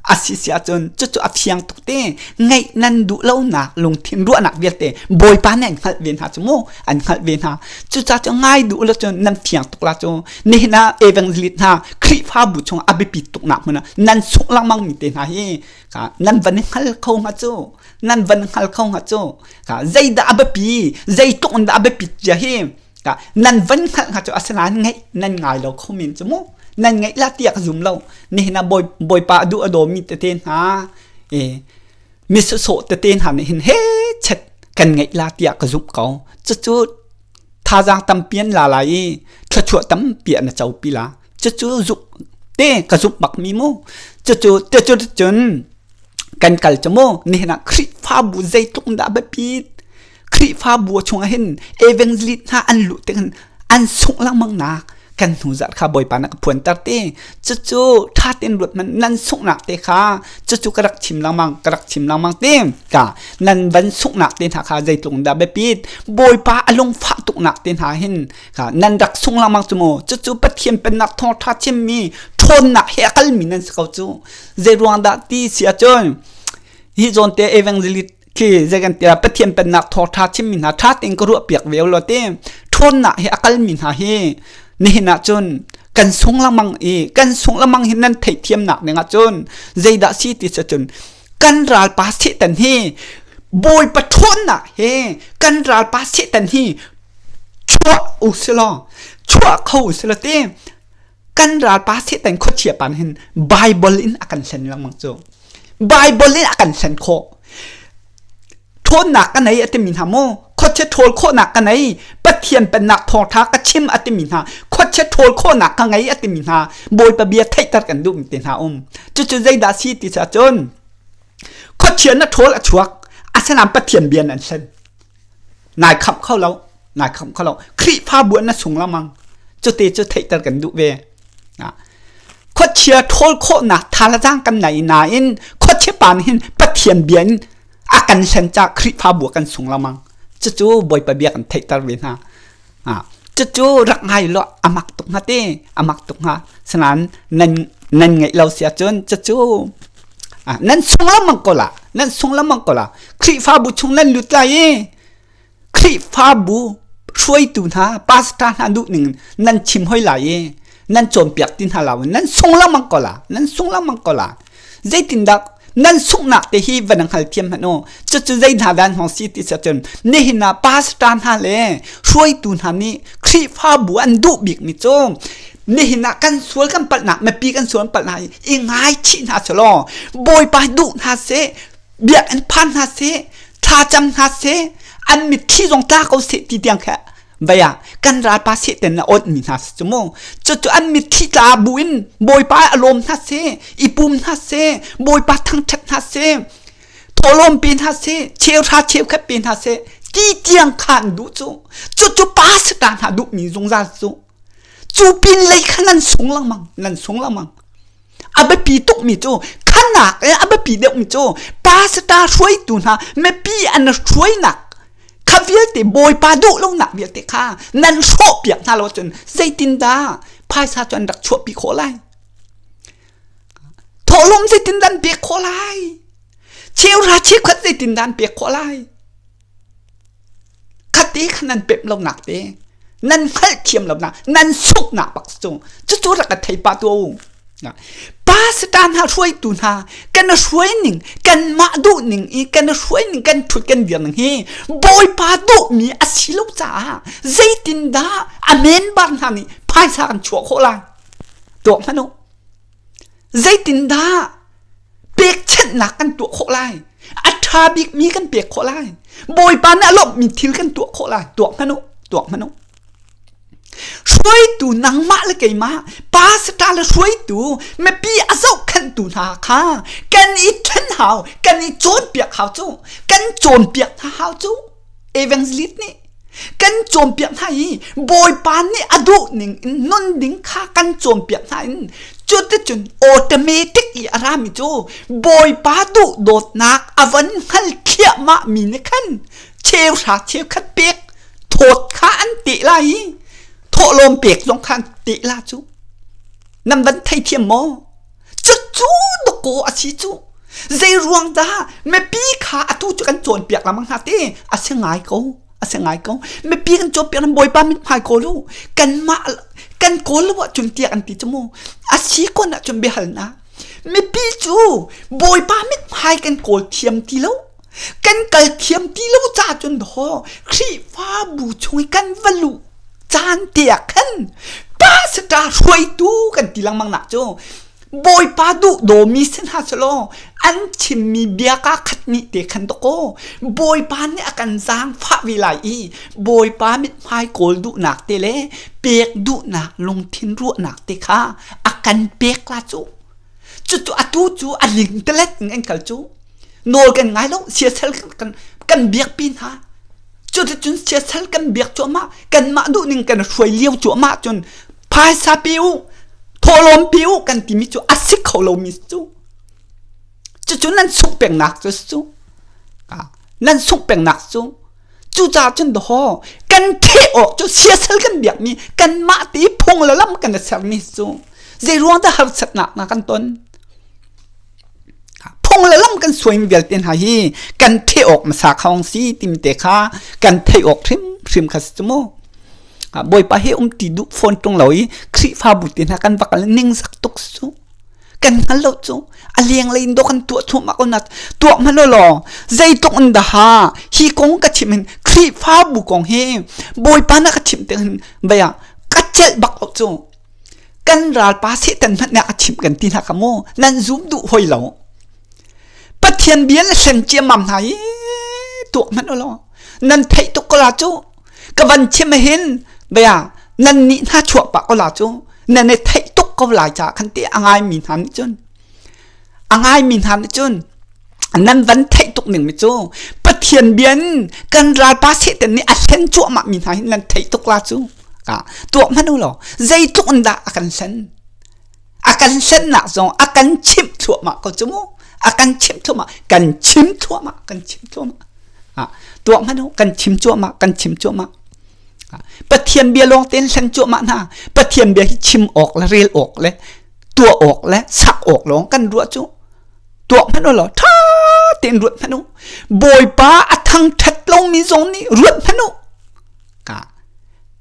a si si ahcun cucu a fiang tuk te. Ngaih nan duh lonak lungthin ruahnak vialte Bawipa nih an hngalh ve hna cu mu an hngalh ve hna. Cucaah cu ngai duh lo cun nan fiang tuk la cu nihin ah evangelist hna Khrihfabu chung a biapi tuknak hmun ah nan sungh lengmang mi te hna hi nan van i hngal kho hnga cu nan van hngal kho hnga cu ka zeidah a biapi zeitluk in dah a biapit cia hi ka nan van hngalh hnga cu asinain ngeih nan ngai lo kho men cu mu nan ngeih la tiah ka zum lo nihin ah bawi bawipa a duh a dawmi tete hna e mi sawsawh tete hna nih hin he chet kan ngeih la tiah ka zumh ko cucu thazaang tampi an la lai i thluachuah tampi an co pi la cucu zumh te ka zumh bak mi mu cucu cucu cun kan kal cu mu nihin ah Khrihfabu zeitluk dah biapit Khrihfabu chungah hin evangelist hna an luh tik hin an sungh lengmang nak kan hnu zarh kha Bawipa na ka phuanter te cucu ṭha tein ruat hmanh nan sunghnak te kha cucu ka rak chim lengmang ka rak chim lengmang te ka nan van sunghnak te hna kha zeitluk dah biapit Bawipa a lungfah tuknak te hna hin kha nan rak sung lengmang cu mu cucu Pathian pennak thawngṭha chimmi ṭhawnnak he a kalmi nan si ko cu Zeiruang dah ti si ahcun hi zawn te evangelist khi zei kan tiah Pathian pennak thawngṭha chimmi hna ṭha tein ka ruah piak ve lo te ṭhawnnak hi a kalmi hna hi nihin ah cun kan sung lengmang i kan sung lengmang hi nan theihthiamnak ding ah cun zeidah si ti si cun kan ralpa Satan hi Bawipa ṭhawnnak he kan ralpa Satan hi chuah u silaw chuah kho u silaw ti kan ralpa Satan khuachia pa hin Bible in a kan hlen lengmang cu Bible in a kan hlen khawh ṭhawnnak ka nei a timi hna mu khuachia ṭhawl khawhnak ka nei Pathian pennak thawngṭha ka chim a timi hna khuachia ṭhawl khawhnak ka ngei a timi hna Bawipa bia theihter kan duh mi te hna um cucu zeidah si ti cun khuachia na ṭhawl a chuak asinain Pathian bia nan hlen nai khamh kho lo nai khamh kho lo Khrihfabu an na sung lengmang cute cu theihter kan duh ve khuachia ṭhawl khawhnak thalazang kan nei nain khuachia pa nih hin Pathian bia in a kan hlen caah Khrihfabu kan sung lengmang cucu Bawipa bia kan theihter ve hna cucu rak ngai law a mak tuk hnga te a mak tuk hnga sinain nan nan ngeih lo si ahcun cucu nan sung lengmang ko la nan sung lengmang ko la Khrihfabu chung nan lut lai i Khrihfabu hruaitu hna pastor hna duh ning nan chim hoi lai i nan cawnpiak ti hna lo nan sung lengmang ko la nan sung lengmang ko la zeitindah nan sunghnak te hi van hngal thiam hmanh u cucu zei hna dan hong si ti cun nihin ah pastor hna le hruaitu hna nih Khrihfabu an duh bik mi cu nihin ah kan sual kan palhnak mipi kan sual palhnak i ngaichih hna selaw Bawipa duh hna seh biakinn phan hna seh thlacam hna seh an mitthli zong tla ko seh ti tiang kha vei ah kan ralpa sehten na awnh mi hna si cu mu cucu an mitthli tla bu in bawipa a lawm hna seh i pum hna seh bawipa thangṭhat hna seh thawhlawm pe hna seh cheuhra cheukhat pe hna seh ti tiang kha an duh cu cucu pa sata hna duh mi zungzal cu cu pin lei kha nan sung lengmang nan sung lengmang a biapi tukmi cu khanak i a biapi deuhmi cu pastor hruaitu hna mipi an hruainak kha vialte bawipa duh lonak vialte kha nan hrawhpiak hna lo cun zeitindah phaisa cu an rak chuahpi khawh lai thawhlawm zeitindah an pek khawh lai cheuhra cheukhat zeitindah an pek khawh lai Khate kha nan pemh lonak te nan hngalhthiam lonak nan sunghnak bak cu cucu rak ka thei pah tuah u pastor hna hruaitu hna kan hruai ning kanmah duh ning i kan hruai ning kan thut kan dir ning hi bawipa duhmi a si lo caah zeitindah a member hna nih phaisa kan chuah khawh lai tuak hmanh u Zeitindah pekchanhnak kan tuah khawh lai? A ṭha bikmi kan pek khawh lai. Bawipa nih a lawmhmi thil kan tuah khawh lai. Tuak hmanh u, tuak hmanh u. Hruaitu nangmah le keimah pastor le hruaitu mipi a zohkhenhtu hna kha kan i ṭhen hau, kan i cawnpiak hau cu, kan cawnpiak hna hau cu. Evangelist nih kan cawnpiak hna i Bawipa nih a duh ning in nun ding kha kan cawnpiak hna in cuticun automatic i a rami cu Bawipa duh dawtnak a van hngal thliahmah mi nih khan cheuhra cheukhat pek thawt kha an teh lai i thawhlawm pek zong kha an teh la cu nan van theithiam maw Cucu dawkaw a si cu. Zei ruang dah mipi kha atu cu kan cawnpiak lengmang hna te a si ngai ko a si ngai ko mipi kan cawnpiak nan bawipa mithmai kawl u kanmah kan kawl lo ahcun tiah an ti cu mu a si kon ahcun biahalnak mipi cu bawipa mithmai kan kawl thiam ti lo kan kal thiam ti lo ca cun daw Khrihfabu chung i kan va luh caan te ah khan pastor hruaitu kan ti lengmang nak cu Bawipa duh dawmi si hna selaw an chimmi bia ka khat nih te khan dawkaw Bawipa nih a kan zaangfah ve lai i Bawipa mithmai kawl duhnak te le pek duhnak lungthin ruahnak te kha a kan pek la cu cucu atu cu a lingtalet in an kal cu nawl kan ngai lo siasal kan kan biakpi hna cuticun siasal kan biak cuahmah kanmah duhning kan hruai lio cuahmah cun phaisa pe u thawhlawm pe u kan timi cu a si kho lomi cu cucu nan sungh pengnak cu cu nan sungh pengnak cu cucaah cun daw kan theh awk cu siasal kan biakmi kanmah te phung le lam kan i sermi cu zei ruang dah harsatnak na kan ton Phung le lam kan suaimi vialte hna hi kan theih awk hmasa kha si timi te kha kan theih awk hrimhrim kha si cu mu. Bawipa he um ti duh fawn ṭung lo i Khrihfabu te hna kan va kal ningzak tuk cu. Kan hngal lo cu. A lenglei in dawh kan tuah thluahmah ko na tuah hmanh law zeitluk in dah hi kong ka chim hin Khrihfabu kong hi Bawipa na ka chimh tik hin vei ah ka celh bak lo cu. Kan ralpa Satan hmanh nih a chimh kan ti hna kha mu nan zum duh hoi lo. Pathian bia na hlen ciammam hna i tuak hmanh u law nan theih tuk ko la cu ka van chim hin bia nan nih hna chuah pah ko la cu nan i theih tuk ko lai ca khan ti a ngai mi hna nih cun a ngai mi hna nih cun nan van theih tuk ning mi cu Pathian bia in kan ralpa Satan nih a hlen cuahmah mi hna hin nan theih tuk la cu tuak hmanh u law zeitluk in dah a kan hlen a kan hlennak zong a kan chimh thluahmah ko cu mu a kan chimh thluahmah kan chim thluahmah kan chim thluahmah tuak hmanh u kan chim cuahmah kan chim cuahmah Pathian bia lawng tein hlen cuahmah hna Pathian bia hi chim awk le rel awk le tuah awk le sak awk lawng kan ruah cu tuak hmanh u law ṭha tein ruat hmanh u Bawipa a thangṭhat lomi zong nih ruat hmanh u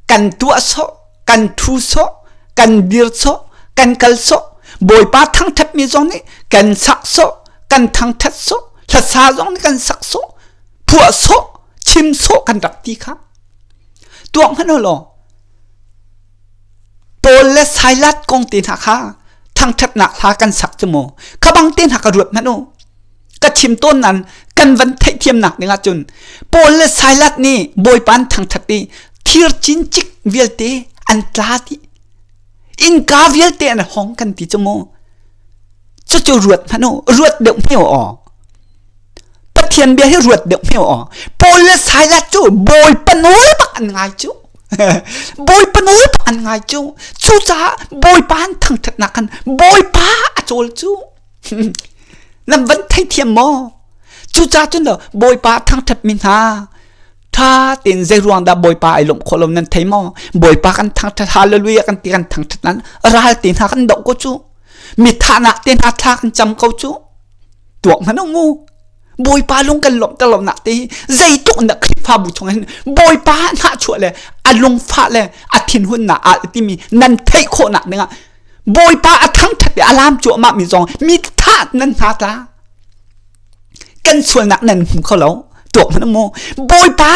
kan tuah sawh kan ṭhu sawh kan dir sawh kan kal sawh Bawipa thangṭhatmi zong nih kan sak sawh kan thangṭhat sawh hlasa zong nih kan sak sawh phuah sawh chim sawh kan rak ti kha tuak hmanh u law Paul le Silas kong te hna kha thangṭhatnak hla kan sak cu mu kha bang te hna ka ruat hmanh u ka chim tawn nan kan van theihthiamnak ding ahcun Paul le Silas nih Bawipa an thangṭhat i thir cincik vialte an tla dih innka vialte an hong kan ti cu mu cucu ruat hmanh u ruat deuh hme u aw Pathian bia hi ruat deuh hme u aw Paul le Silas cu Bawipa nawl bak an ngai cu Bawipa nawl bak an ngai cu cucaah Bawipa an thangṭhatnak khan Bawipa a cawl cu nan van theithiam maw cucaah cun lo Bawipa thangṭhatmi hna ṭha tein zei ruang dah Bawipa ai lawmh khawh lo nan thei maw Bawipa kan thangṭhat hallelujah kan ti kan thangṭhat nan ral te hna kan doh ko cu mi thahnak te hna thla kan cam ko cu tuak hmanh u mu Bawipa lung kan lawmhter lonak te hi zeitluk in dah Khrihfabu chung hin Bawipa hnahchuah le a lungfah le a thinhunnak ah timi nan theih khawhnak dingah Bawipa a thangṭhat i a laam cuahmah mi zong mi thah nan hna tla kan sualnak nan hmu kho lo tuak hmanh mu Bawipa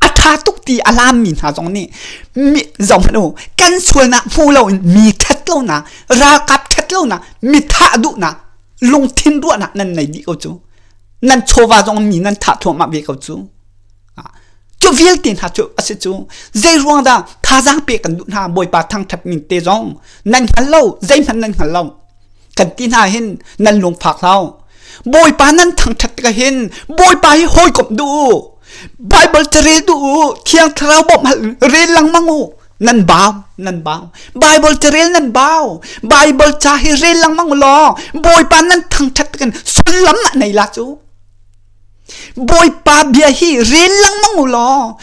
a ṭha tuk ti a laam mi hna zong nih mi zoh hmanh u kan sualnak hmu lo in mi ṭhat lonak ralkap ṭhat lonak mi thah duhnak lungthin ruahnak nan nei dih ko cu nan chawva zong mi nan thah thluahmah ve ko cu. Cu vialte hna cu a si cu. Zei ruang dah thazaang pek kan duh hna Bawipa thangṭhat min te zong nan hngal lo, zeihmanh nan hngal lo. Kan ti hna hin nan lungfak hlah. Bawipa nan thangṭhat tikah hin Bawipa hi hawikomh duh u. Bible ca rel duh u. Thiang Thlarau bawmh hal rel lengmang u. Nan bau, nan bau. Bible ca rel nan bau. Bible ca hi rel lengmang u law Bawipa nan thangṭhat tikin sullam a nei la cu. Bawipa bia hi rel lengmang u law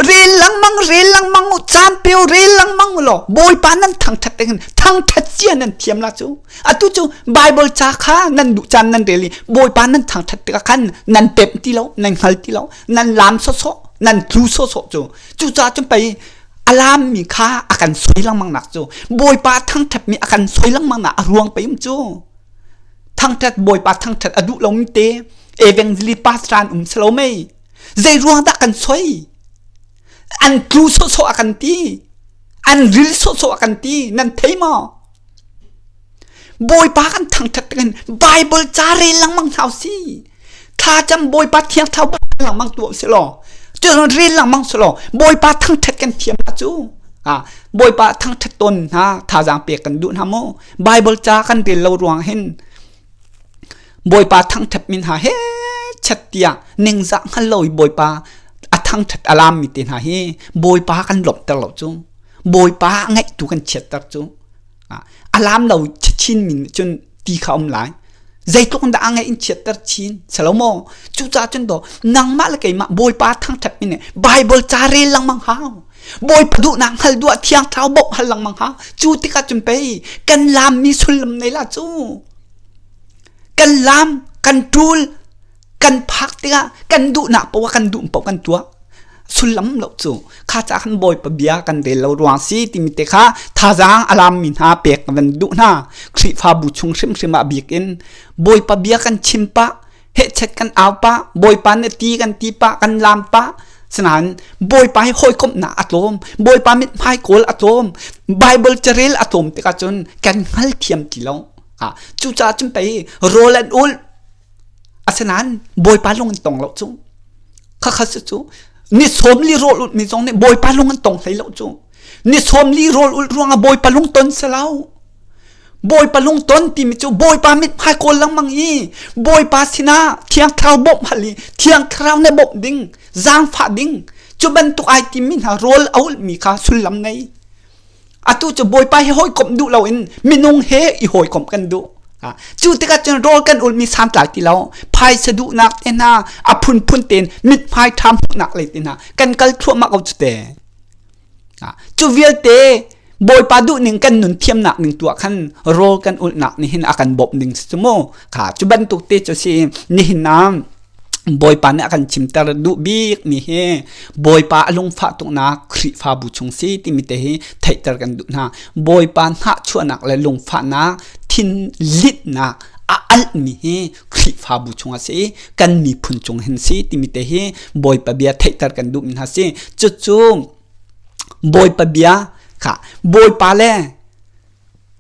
rel lengmang rel lengmang u caan pe u rel lengmang u law Bawipa nan thangṭhat ding thangṭhat cia nan thiam la cu atu cu Bible ca kha nan duh caan nan rel i Bawipa nan thangṭhat tikah khan nan pemh ti lo nan hngal ti lo nan laam sawsawh nan tlu sawsawh cu cucaah cun pei a laammi kha a kan soi lengmang nak cu Bawipa thangṭhatmi a kan soi lengmang nak a ruang pei um cu thangṭhat Bawipa thangṭhat a duh lomi te evangelist pastor an um silo mei zei ruang dah kan soi an tlu sawhsawh a kan ti an ril sawhsawh a kan ti nan thei maw Bawipa kan thangṭhat in Bible ca rel lengmang hna si thla cam Bawipa thiang thlau lengmang tuah si law cun rel lengmang si law Bawipa thangṭhat kan thiam la cu ah Bawipa thangṭhat tawn hna thazaang pek kan duh hna mu Bible ca kan rel lo ruang hin Bawipa thangṭhat mi hna he chat tiah ningzah hngal lo i Bawipa a thangṭhat a laammi te hna hi Bawipa kan lawmhter lo cu Bawipa a ngaihtu kan chiatter cu a laam lo chin mi nih cun ti kha um lai zeitluk in dah a ngaih in chiatter chin selo maw cucaah cun daw nangmah le keimah Bawipa thangṭhat mi nih Bible ca rel lengmang hau Bawipa duhnak hngal duah thiang thlarau bawmh hal lengmang hau cu tikah cun pei kan laammi sullam nei la cu kan laam kan ṭul kan phak tikah kan duhnak poah kan duh poah kan tuah sullam lo cu kha ca khan bawipa bia kan rel lo ruang si timi te kha thazaang a lammi hna pek kan duh hna Khrihfabu chung hrimhrim ah bik in bawipa bia kan chim pah hehchet kan au pah bawipa nih ti kan ti pah kan lam pah sinain bawipa hi hawikomhnak a tlawm bawipa mithmai kawl a tlawm bible carel a tlawm tikah cun kan hngal thiam ti lo cucaah cun pei rawl an ulh asinain bawipa lung an tong lo cu khakha si cu ni sawmli rawl ulh mi zong nih bawipa lung an tong hlei lo cu ni sawmli rawl ulh ruangah bawipa lung ton si lo Bawipa lungton timi cu Bawipa mithmai kawl lengmang i Bawipa sinah Thiang Thlarau bawmh hal i Thiang Thlarau nih bawmh ding, zaangfah ding, cu bantuk ai timmi hna rawl a ulhmi kha sullam ngei. Atu cu Bawipa he hawikomh duh loin minung he i hawikomh kan duh. Cu tikah cun rawl kan ulhmi santlai ti lo, phaisa duhnak te hna, a phunphun tein mithmai ṭha hmuhnak lei te hna kan kal thluahmah ko cu te. Cu vialte Bawipa duhning kan nun thiamnak ning tuah khan rawl kan ulhnak nih hin a kan bawmh ding si cu mu. Kha cu bantuk te cu si nihin ah Bawipa nih a kan chimter duh bik mi hi Bawipa a lungfah tuknak Khrihfabu chung si timi te hi theihter kan duh hna. Bawipa hnahchuahnak le lungfahnak thin litnak a alhmi hi Khrihfabu chung a si i kan miphun cung hin si timi te hi Bawipa bia theihter kan duhmi hna si. Cucu Bawipa bia kha Bawipa le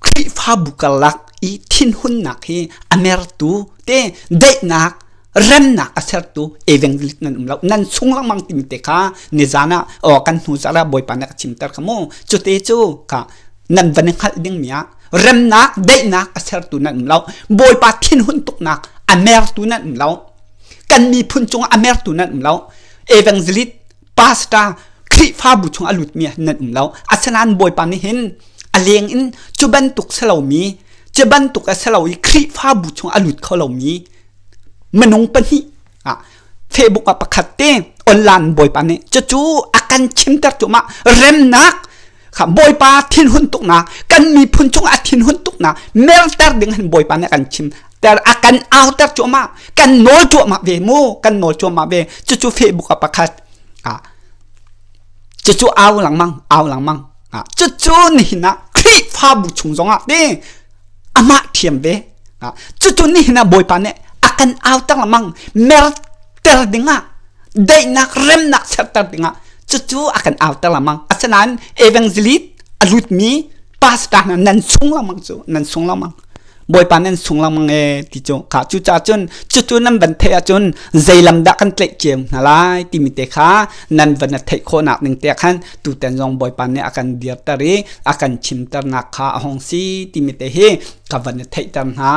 Khrihfabu karlak i thinhunnak hi a mertu te daihnak remnak a sertu evangelist nan um lo nan sung lengmang timi te kha nizan ah oh kan hnu zarh ah Bawipa nih a chimter kha mu cu te cu kha nan van i hngalh dingmi ah remnak daihnak a sertu nan um lo Bawipa thinhun tuknak a mertu nan um lo kan miphun cungah a mertu nan um lo evangelist pastor Khrihfabu chung a lutmi nan um lo asinain Bawipa nih hin a leng in cu bantuk si lomi cu bantuk a si lo i Khrihfabu chung a lut kho lomi minung pahnih ah Facebook ah pakhat te online Bawipa nih cucu a kan chimter cuahmah remnak kha Bawipa thinhun tuknak kan miphun cung a thinhun tuknak merter ding hin Bawipa nih a kan chim ter a kan auter cuahmah kan nawl cuahmah ve mu kan nawl cuahmah ve cucu Facebook ah pakhat ah cucu au lengmang au lengmang ah cucu nihin ah Khrihfabu chung zongah te amah thiam ve ah cucu nihin ah Bawipa nih a kan auter lengmang merter dingah daihnak remnak serter dingah cucu a kan auter lengmang asinain evangelist a lutmi pastor hna nan sung lengmang cu nan sung lengmang. Bawipa nan sung lengmang e ti cu kha cucaah cun cucu nan van theih ahcun zeilam dah kan tlaih cio hna lai timi te kha nan van theih khawhnak ding te khan tutan zong Bawipa nih a kan dirter i a kan chimternak kha a hung si timi te hi ka van theihter hna.